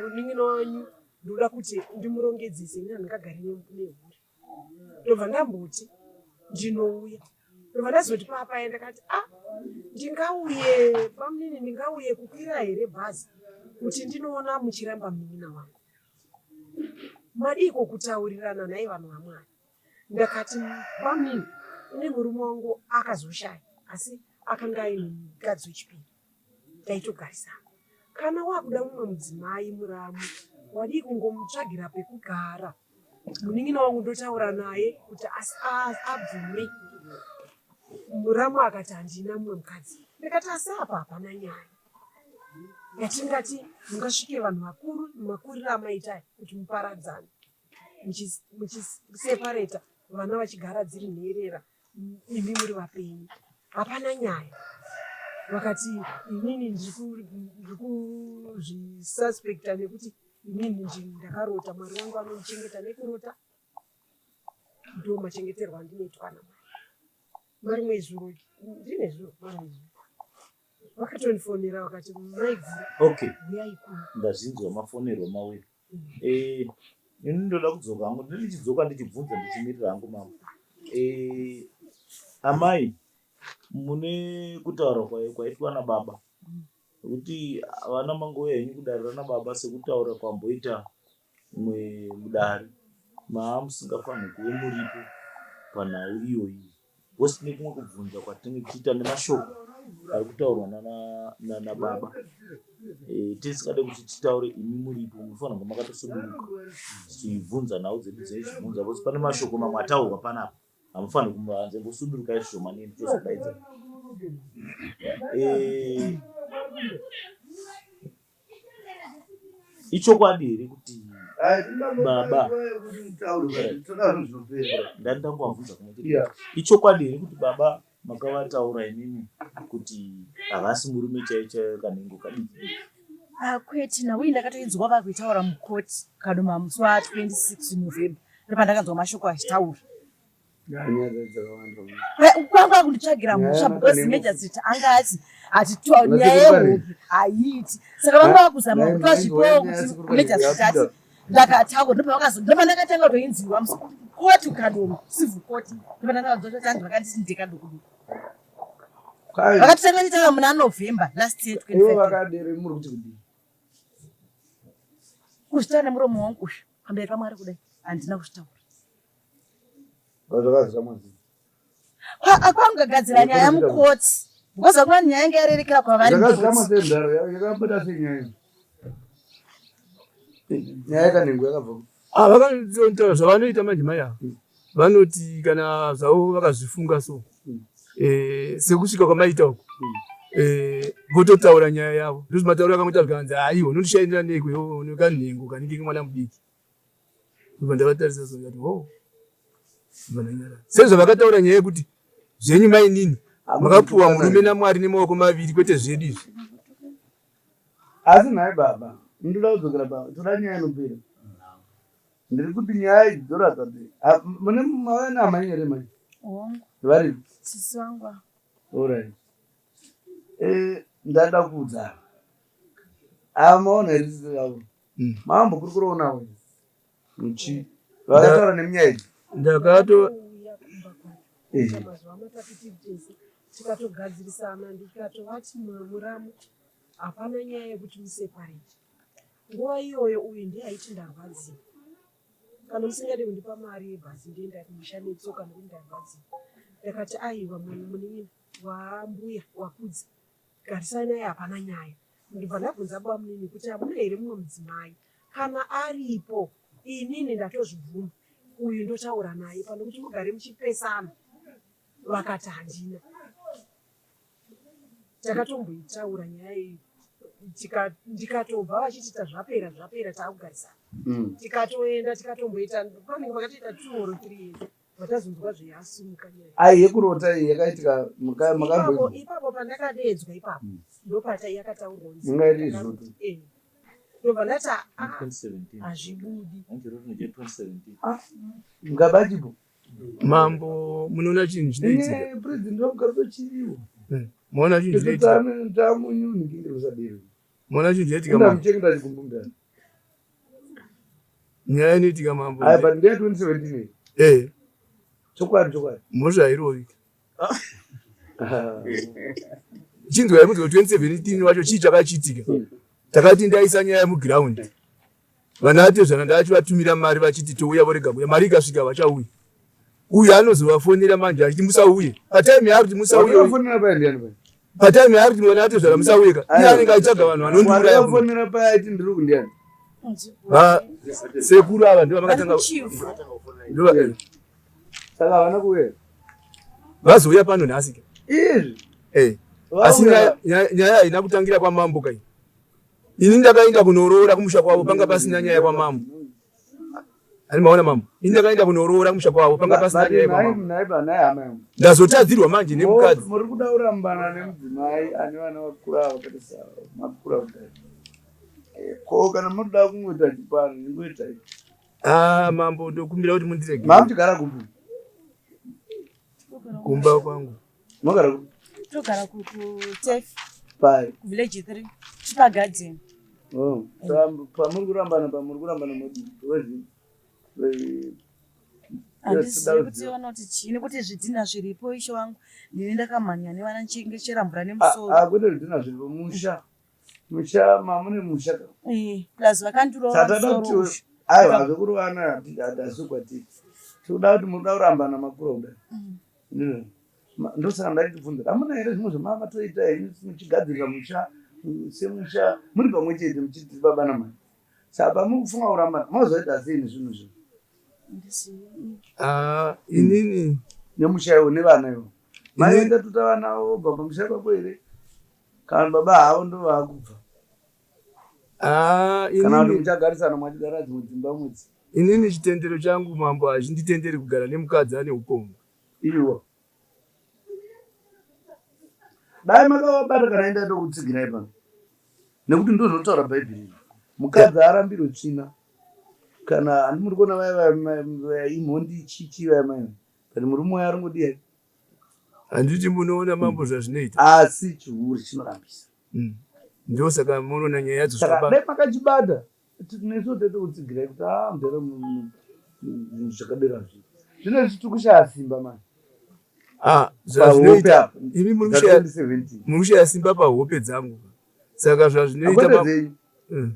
munin'ina wanyu ndoda kuti ndimurongedzese ini handingagari nehure ndobva ndamboti ndinouya ndobva ndazoti papaya ndakati a ah, ndingauye bamunini ndingauye kukwira here bhazi kuti ndinoona muchiramba munin'ina wangu madiiko kutaurirana nhai vanhu vamwari ndakati bamunini une murume wangu akazoshaya asi akanga aine mukadzi wechipiri taitogarisana kana wakuda mumwe mudzimai muramu wadii kungomutsvagira pekugara munin'ina wangu ndotaura naye kuti abvume muramu akati handina mumwe mukadzi ndikati asi apa hapana nyaya yatingati mungasvike vanhu vakuru makuriro amaita kuti muparadzane muchisepareta vana vachigara dziri nherera imi muri vapenyu hapana nyaya vakati inini ndiri kuzvisuspecta nekuti inini ndakarota mwari wangu anondichengeta nekurota ndo machengeterwo andinoitwa namwari marimwe zuro ndine zuro marimwe zuro vakatondifonera vakati maiguru okay huyai kuno ndazvinzwa mafonerwa mawiri Eh, ini ndoda kudzoka hangu ndichidzoka ndichibvunza ndichimirira hangu mama eh, amai mune kutaura kwaitwa nababa nekuti vana mangouya henyu kudare rana baba sekutaura kwamboita mwe mudare maa musingafanirwi kuve muripo panhau iyoyi Because tine kumwe kubvunza kwatinenge tichiita nemashoko ari kutaurwa nababa eh, tisingade kuti titaure imi muripo munofanira kunge makatosuduruka tichibvunza nhau dzedu dzechibvunza because pane mashoko mamwe ataurwa panapa hamufaniri kumuvanza imbosudurukai zvishomanini tozodaidza eh, Ichokwadi here kuti baba ndandangowabvunza kumwe chete. Ichokwadi here kuti baba makavataura imimi kuti havasi murume chaiyo chaiyo kanhengo kadiki diki? Ah, kwete nhau iyi ndakatoinzwa vakuitaura mukoti kadoma musi wa 26 November ndopandakanzwa mashoko achitaura kwanga kunditsvagira mhosva because magistrate anga ati ati nyaya yehope haiiti saka vanga vakuzama kuti vazvipewo kuti magistrate ati ndakataura ndopandakatanga kutoinzwiwa koti ukadoma civil court ndopandakazwa kuti anzi vakanditi ndekadukuduku vakatotanga kuitaura muna November last year 25 kuzvitaura nemuromo wangu uyu pamberi pamwari kudai handina kuzvitaura Kwangagadzira nyaya mukoti because hakuna nyaya yanga yarerekera kwavari nyaya yakanhengo yakabva ah, vakanotaura zvavanoita manje mai ava. Vanoti kana zvavo vakazvifunga so eh, sekusvika kwamaita uku eh, vototaura nyaya yavo. Ndozvimatauriro akangoita zvikanzi haiwa unondishainira neiko iwe une kanhengo kanenge kemwana mudiki. Ndobva ndavatarisa so ndikati ho. Ndobva ndanyarara. Sezvavakataura nyaya yekuti zvenyu mainini makapuwa murume naMwari nemaoko maviri kwete zvedu izvi. Asi nhai baba, ndoda kudzokera pa toda nyaya inopera. Ndiri kuti nyaya idzi dzoratidza kuti ah, mune mauya naamai here mai? Hongu. Varipi? Sisi vangu ava. Alright. Eh, ndada kuudza ava. Ava maona here sisi vavo? Mambokurukurawo navo here? Muchi. Vakataura neminyaya idzi. Ndakato Eh. Mazuva matatu tiri tese tikatogadzirisana ndikatovati muramu hapana nyaya yekuti museparate. Nguva iyoyo uyu ndiye aiti ndarwadziwa. Kana musingade kundipa mari yebhazi ndienda kumusha netsoka nekuti ndarwadziwa. Ndakati aiwa munin'ina waambuya wakudza garisai naye hapana nyaya. Ndibva ndabvunza bamunini kuti hamuna here mumwe mudzimai kana aripo inini ndatozvibvuma uyu ndotaura naye pano kuti mugare muchipesana vakati handina. Takatomboitaura nyaya iyi ndikatobva vachiti tazvapera zvapera takugarisana tikatoenda tikatomboita panenge pakatoita 2 or 3 years vatazonzwa zveyasimuka nyaya. Ai yekurota iyi yakaitika makambo ipapo pandakadeedzwa ipapo ndopata yakataurwa kunzi Inga iri izvoto. Eh. Ndobva ndati ah, 2017. hazvibudi. Andichiroti neche 2017. Ah, mukabachipo. Mambo munoona chinhu chinoitika. Ine president vamugabe chiriwo. Munoona chinhu chinoitika. Tamunyuni kinge rusadiro. Munoona chinhu chinoitika mambo. Ndamuchengeta chikumbu mudhara. Nyaya inoitika mambo. Ayi but ndiye 2017. Eh. Chokwadi chokwadi. Mhosva hairovi. Chinzwa yekunzi 2017 wacho chii chakachiitika? Takati ndaisa nyaya muground. Vana atezvana ndachivatumira mari vachiti touya vorega kuuya. Mari ikasvika vachauya. Uyu anozovafonera manje achiti musauye. Patime yaari kuti musauye. Wakafonera paya ndiani paya? Patime yaari kuti vana atezvana musauye ka. Iye anenge achitsvaga vanhu vanondiuraya. Wakafonera paya aiti ndiri kundiani? Va sekuru ava ndivo vakatanga. Ndivo Saka havana kuuya. Vazouya pano nhasi ka. Izvi. Eh. Asi nyaya haina kutangira kwamambo kai. Ini ndakaenda kunoroora kumusha kwavo panga pasina nyaya kwamambo. Ani maona mambo. Ini ndakaenda kunoroora kumusha kwavo panga pasina nyaya kwamambo. Ndazotadzirwa manje nemukadzi. Muri kuda kurambana nemudzimai ane vana vakura vakaita makura kudai. Ko kana muri kuda kungoita chipari ingoitai. Ah mambo ndokumbira kuti mundirege. Mamuchigara kupi? Kumba kwangu. Mogara kupi? Togara kuTef. Pai. Village 3. Chipa garden. Oh, pamuri kurambana pamuri kurambana modii? Because handizivi kuti vanoti chii nekuti zvidhina zviripo ishe wangu ndini ndakamhanya nevana ndichengechera mvura nemusoro. Ah, kwete zvidhina zviripo musha. Musha mamune musha ka. Eh, plus vakandirova Satada musoro kuti aiwa zvekurovana hasi kwatiri. Tinoda kuti munoda kurambana makura kudai. Ndizvo. Ndosaka ndaitibvunza hamuna here zvimwe zvamamatoita henyu muchigadzirira musha semusha muri pamwe chete muchiti baba namai. Saka pamukufunga kurambana mozoita sei nezvinhu izvi? Ah, inini nemusha iwo nevana iwo. Mai vaitatuta vana vobva pamusha ipapo here? Kana baba havo ndovakubva. Ah, Kana kuti inini muchagarisana mwachigara dzimwe dzimba mwedzi. Inini chitendero changu mambo hachinditenderi kugara nemukadzi ane upombwe. Iwo. Dai makavabata kana enda tokutsigirai pano. Nekuti ndozvinotaura Bhaibheri iri. Mukadzi haarambirwe tsvina. Kana handi muri kuona vaya vaya imhondi chichi vaya mai. But murume uya aringodii hake. Handiti munoona mambo zvazvinoita. Asi chihure chinorambisa. Ndosaka munoona nyaya yadzo Saka dai makachibata nesu tetokutsigirai kuti haa mudhara zvinhu zvakadero hazvii. Zvino isu tiri kushaya simba manje. Ah, Pahope zvazvinoita apa. imi muri Dza kushaya 2017. muri kushaya simba pahope dzangu. Saka zvazvinoita Kwete ma- dzenyu.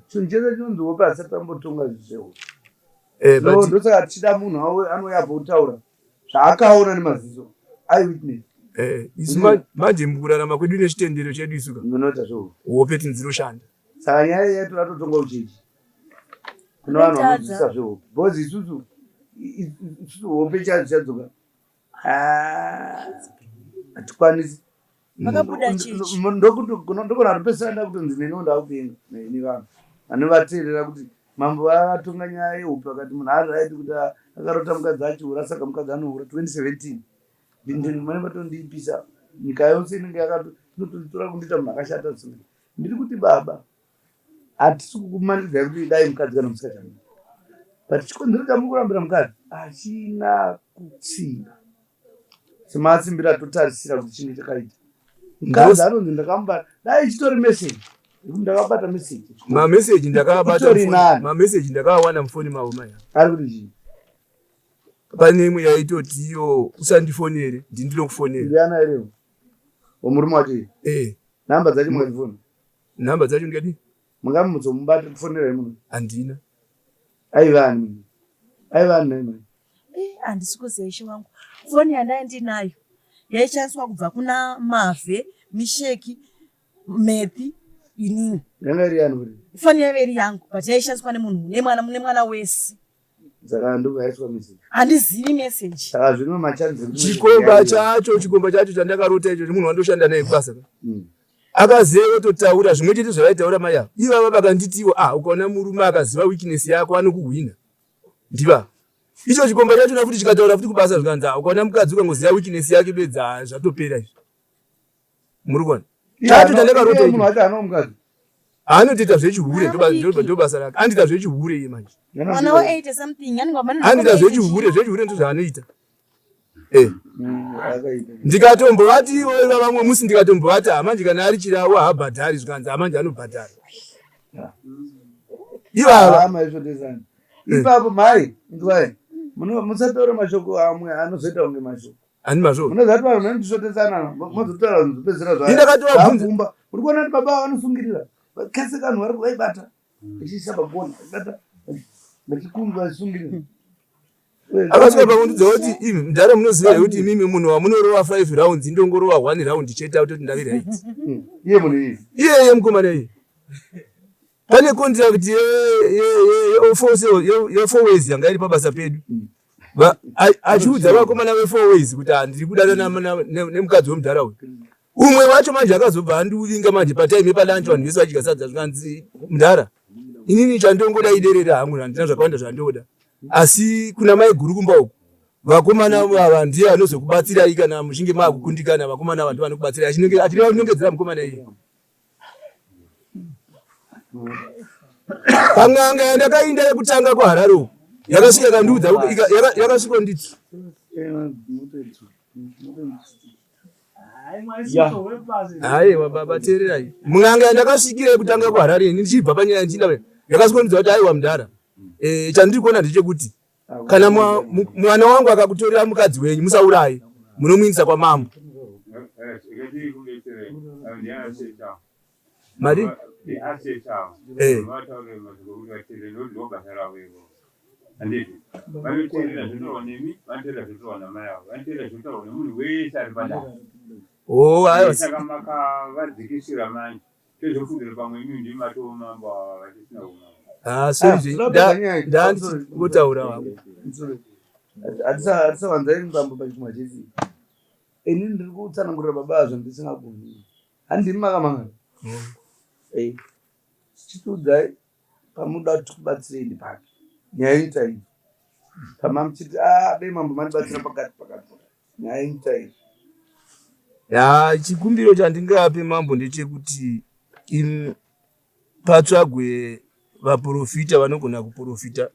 Chinhu chese chinonzi hope hasati tambotonga zvehope. Eh, So but ndosaka tichida munhu auye anouya apo otaura zvaakaona nemaziso. Eye witness. Eh, isu manje mukurarama kwedu nechitendero chedu isu ka. Munoita zvehope. Hope tindzinoshanda. Saka nyaya iyi yatoda totonga kuchechi. Kune vanhu vanonzwisisa zvehope. Because isusu Isusu hope chadzo chadzoka. Ah, hatikwanisi. Vakabuda chechi. Ndokona kupesana ndakutonzi neniwo ndakupenga nevanhu vanovateerera kuti mambo vatonga nyaya yehope vakati munhu ari right kuti akarota mukadzi achihura saka mukadzi anohura 2017 ndimane vatondiipisa nyika yose inenge yakatonditora kundiita munhu akashata zvisinga ndiri kuti baba hatisi kukumanikidzai kuti dai mukadzi kana musingachadi but chikonzero chamuri kurambira mukadzi hachina kutsimba sematsimbiro atotarisira kuti chinge chakaita mukadzi anonzi ndakamubata dai chitori message ndakabata message mameseji ndakabata mameseji ndakaawana mufoni mavo mai ari kuti chii pane imwe yaitoti iyo usandifonere ndini ndinokufonera ndiana here wemurume wacho eh nhamba dzacho mukadzifona nhamba dzacho ndikadi mungamuzomubata kufonera munhu handina aiva ani aiva ani nhai mai Eh, handisi kuziva ishe wangu foni yandai ndinayo yaishandiswa kubva kuna mavhe misheki methi inini yanga iri yani kuti foni yaive iri yangu but yaishandiswa nemunhu nemwana nemwana wese saka ndobva yaiswa message handizivi message saka zvino machanzi ekuti message chikomba yaiva. chacho chikomba chacho chandakarota icho munhu wandoshanda naye kubasa ka akaziva ototaura zvimwe chete zvavaitaura mai ava ivava vakanditiwo ah ukaona murume akaziva weakness yako anokuhwina ndiva icho chikomba chachona futi chikataura futi kubasa zvikanzi ah ukaona mukadzi ukangoziva weakness yake bedzi ah zvatopera izvi muri kuona chacho chandakarota munhu wacho ano mukadzi anotoita zvechihure ndobasa rake anotoita zvechihure iye manje mwana wa 80 something anenge anoita zvechihure zvechihure ndozvaanoita Eh. Ndikatombovati ivo vamwe musi ndikatombovati hamanje kana ari chirawo haabhadhari zvikanzi hamanje anobhadhara. Ivava. Hama izvo ndezani. Ipapo mhai inzwai. Musataura mashoko amwe anozoita kunge mashoko. Ani mashoko. Munoziva kuti vanhu vanondisvotesana mozotaura zvinhu zvopedzisira zvayo. Ndakatovakumba. Uri kuona kuti baba vanosungirira. Kese kanhu vari kuvaibata. Vachiisa pakona. Vaibata. Vachikumba vachisungirira. Akasvika pakundudza kuti imi mudhara munoziva here kuti imimi munhu wamunorova 5 rounds indongorova 1 round chete autoti ndave right. Iye munhu iye. Iye iye mukomana iye. Pane contract ye ye four ways yanga iri pabasa pedu. Achiudza vakomana ve four ways kuti handiri kudanana nemukadzi wemudhara uyu. Umwe wacho manje akazobva andiuvinga manje patime yepalunch vanhu vese vadya sadza zvikanzi mudhara inini chandongoda iderera hangu handina zvakawanda zvandoda asi kuna mai guru kumba uku vakomana ava ndiye anozokubatsirai kana muchinge maakukundikana vakomana ava ndovanokubatsirai achireva kunongedzera mukomana iye Pan'anga yandakainda yekutanga kuHarare uku yakasvika ikandiudza yakasvika nditi Aiwa baba teererai. Mun'anga yandakasvikira yekutanga kuHarare ini ndichibva panyaya ndichienda yakasvika ndiudza kuti aiwa mudhara eh, chandiri kuona ndechekuti kana mwana wangu akakutorera mukadzi wenyu musauraye munomuindisa kwamambo mari eh. Oh, aiwa. Saka makavadzikisira manje Tozofungira pamwe imi ndimi matova mambo ava vatisina umambo. Ah, sorry, ndandichitaura wangu. Hatisawanzai mutambo pachimwa chese. Ini ndiri kutsanangurira baba azvo ndisingagoni. Handimi makamangana. Eh. Chitiudzai pamunoda kuti tikubatsirei ndepake. Nyaya yenyu tainzwa. Pamamuchiti ah dai mambo mandibatsira pakati pakati. Nyaya yenyu tainzwa. Ya, chikumbiro chandingape mambo ndechekuti patsvagwe vaprofita vanogona kuprofita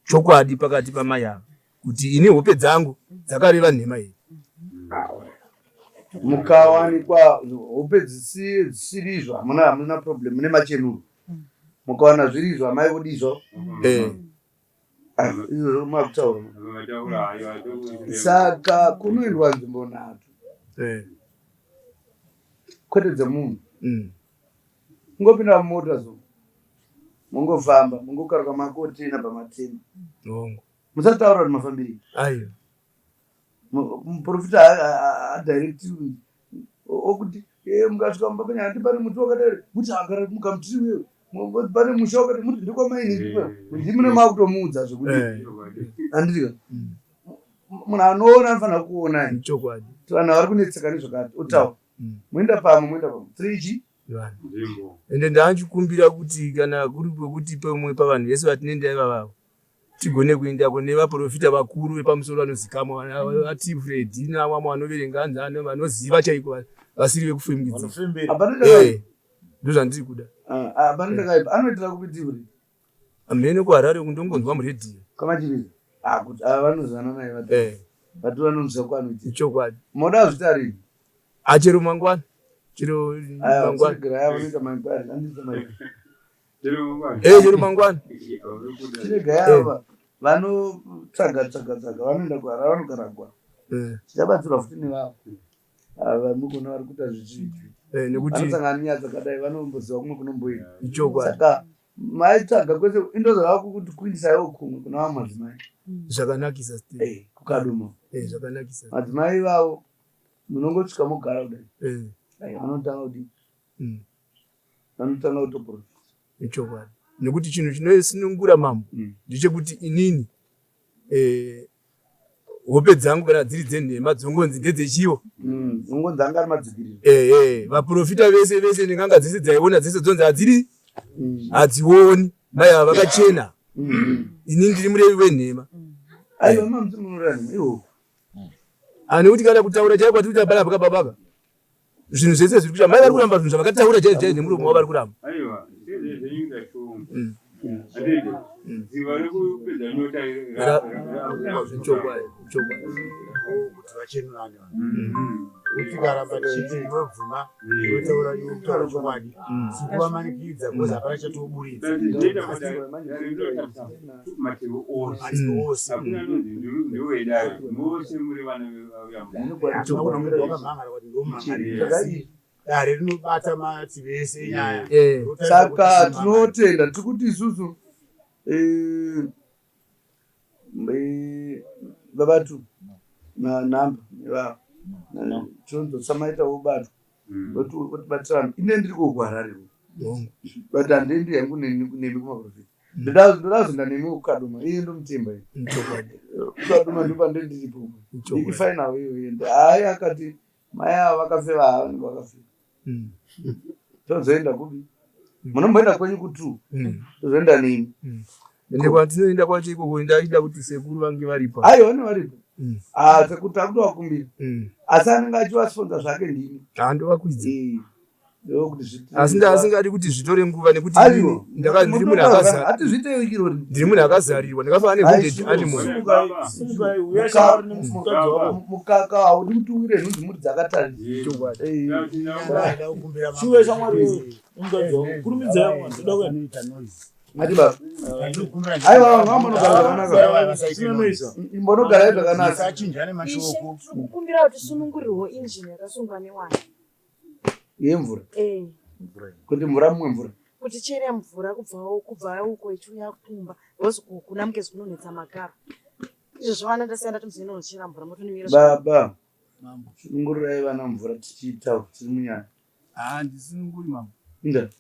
chokwadi pakati pamai ava kuti ini hope dzangu dzakareva nhema here. Mukawanikwa hope dzisiri izvo hamuna hamuna problem mune machenuro. Mukawana zviri izvo amai vodii zvavo. Eh. Ah, izvozvo makutaura. Saka kunoendwa nzvimbo nhatu. Eh. Kwete dzemunhu. Kungopinda mumota so. Mongofamba, mongokaruka makotena pamatema. Hongu. Musataura kuti mafambirei. Aiwa. Muprofita adirecti okuti eh, mukasvika mumba penyu handi pane muti wakadai muti agara mukamutiri wewe. Pane musha wakati muti ndikwamaini ndimune makutomuudza zvekuti handitika munhu anoona anofanira kuona chokwadi vanhu vari kunetseka nezvakati otaura moenda pamwe moenda pamwe three chi ende ndaanchikumbira kuti kana kuri kwekuti pamwe pavanhu vese vatinoenda ivavavo tigone kuenda kune vaprofita vakuru vepamusoro vanozikamwa vati Fredi navamwe vanoverenga hanzi vanoziva chaiko vasiri vekufembidzira eh, ndozvandiri kuda ah, ah, anoitira kupi tivri hameno kuharare kundongonzwa muredhiyo kamachiriza ah, kuti ava vanozivana naye vati eh. vati vanoziva kwaanoitira chokwadi moda azvita rini achero mangwana chero mangwana Eh, chero mangwana. Chiregai ava vanotsvaga tsvaga tsvaga vanoenda kuharare vanogara gwa. Eh. Tichabatsirwa futi nevavo. Ava mukona vari kuita zvichivi. Eh, nekuti vanosangana nenyaya dzakadai vanomboziva kumwe kunomboenda. Ichokwadi. Saka maitsvaga kwese indozorava kuti kuindisaiwo kumwe kuna vamwe madzimai. Zvakanakisa Steve. Eh, kukaduma. Eh, zvakanakisa. Madzimai ivavo munongosvika mogara kudai. Eh. Vanotanga kudii? Mm. Vanotanga kutoprofita. Ichokwadi. Nekuti chinhu chinosunungura mambo mm. ndechekuti inini eh, hope dzangu kana dziri dzenhema dzongonzi ndedzechiwo mm, ongonzi anga ari madzikiriro eh, eh, vaprofita vese vese nen'anga dzese dzaiona dzese dzonzi hadziri mm. hadzioni mai ava vakachena mm. ini ndiri murevi wenhema aiwa mamuti munoreva nhema iwo ah, nekuti kana kutaura chaiko kwatiri kuita panapa kababaka zvinhu zvese zviri kuita mai vari kuramba zvinhu zvavakataura chaizvo chaizvo nemuromo wavo vari kuramba aiwa zvezvenyika shungu anditi dziva rekupedza nyota kuti vachenurane kuti tikaramba tichiti iwe bvuma iwe taura iwe kutaura chokwadi sikuvamanikidza because hapana chatoburitsa mativi ose hakuna anonzi ndiwedare mose muri vana dare rinobata mativi ese enyaya eh. saka tinotenda tiri kuti isusu eh, eh, babatu nanhamba nevavo tinonzotsa maita wobatwa votibatirana ine ndiri kokuharare but handiendi hangu nemi kumaprofita ndoda kuzoenda nemi kukadoma iye ndomutemba kukadoma ndopandendiripo ifainawo iyoyo ende hayi akati mai ava vakafeva haa vanenge vakafeva mm. tozoenda kupi mm. munomboenda kwenyu kutu mm. tozoenda nemi ende kwatinoenda kwacho ikoko ndaida kuti sekuru vange varipo aiwa vane varipo ah, sekuru takutovakumbira asi anenge achivasponsor zvake ndini handovakwidza eh. asi ndaasingadi kuti zvitore nguva nekuti ndiri munhu ndiri munhu akazarirwa ndakafanana newounded animal mukaka haudi kuti uwire nhunzi muri dzakatarisa Mati baba. Aiwa vanhu vambonogara zvakanaka. Imbonogarai zvakanaka. Ishe, tiri kukumbira kuti sunungurirwo injini yakasungwa newana. Yemvura. Eh. Kuti mvura mumwe mvura. Kuti chere mvura kubva kubva uko ichiuya kumba because kuna mugezi kunonetsa makaro. Izvozvo vana ndasiya ndati muzoenda kunochera mvura motonimira. Baba. Sunungurai vana mvura tichiita tiri munyaya. Haa ndisununguri mambo. Inda.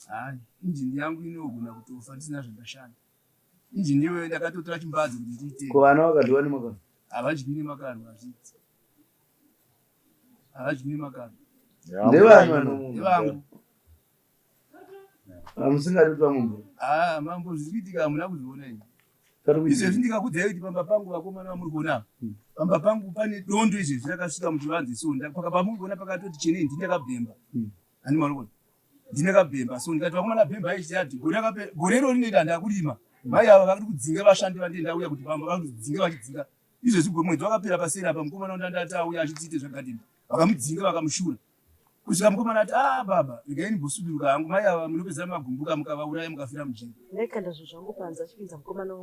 Haa injini yangu inogona kutofa ndisina zvandashanda. Injini iyoyo ndakatotora chimbadzo kuti ndiite. Ko vana vakadyiwa nemakaro? Havadyi nemakaro hazviiti. Havadyi nemakaro. Ndevani vanhu? Ndevangu. Hamusingadi kuti vamwe mvura? Haa mambo zviri kuitika hamuna kuzviona ini. Izvezvi ndikakudzai kuti pamba pangu vakomana vamuri kuona ava. Hmm. Pamba pangu pane dondo izvezvi rakasvika muchivanze so paka pamuri kuona pakatoti chenei ndini ndakabhemba. Hmm. Ani marikuona? Ndini ndakabhemba so ndikati vakomana bhemba ichi yati gore rakapera gore irori ndinoita ndakurima. Hmm. Mai ava vakati kudzinga vashandi vandii ndauya kuti pamba vakudzinga vachidzinga. Izvezvi mwedzi wakapera paseri apa mukomana wandandati auya achitiite zvagadheni. Vakamudzinga vakamushura. Kusvika mukomana ati ah baba regai ndimbosuduruka hangu mai ava munopedzera magumbuka mukavauraya mukafira mujeri. Ndaikanda zvinhu zvangu panze achipinza mukomana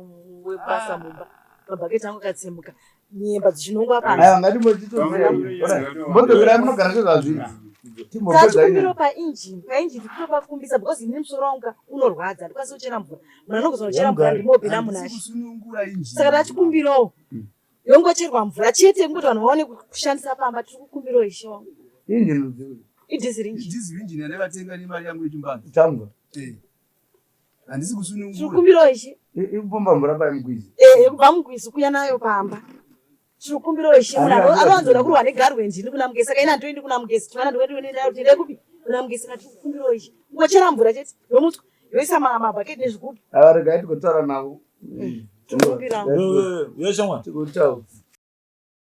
webasa mumba mabhaketi angu akatsemuka nyemba dzichinongwa panze. Aiwa ngatimbochitozimbotozirai munogara sezvazviri. Tachikumbiro painjini painjini tikutopakumbisa because ini musoro wangu ka unorwadza ndikwanisa kuchera mvura munhu anongozonochera mvura ndimobhina munashe saka tachikumbirawo yongocherwa mvura chete yekungoti vanhu vaone kushandisa pamba tiri kukumbirawo ishe wangu Injini rudzii? Idhiziri injini. Idhiziri injini yandakatenga nemari yangu yechimbadzo. Tamva. Eh. Handisi kusunungura. Chikumbiro ichi. Ikupomba mvura pai mugwizi. Eh, kubva mugwizi kuya nayo pamba. Chikumbiro ichi munhu anowanzoda kurwa negarwe ndini kuna mugesi saka ini handitoendi kuna mugesi chimana ndikuenda kuti ndende kupi kuna mugesi saka chikumbiro ichi. Kungochera mvura chete yomutswa yoisa mabhaketi nezvigubhu. Ava regai tigotaura navo. Tikumbira. Yeshamwa. Tigotaura.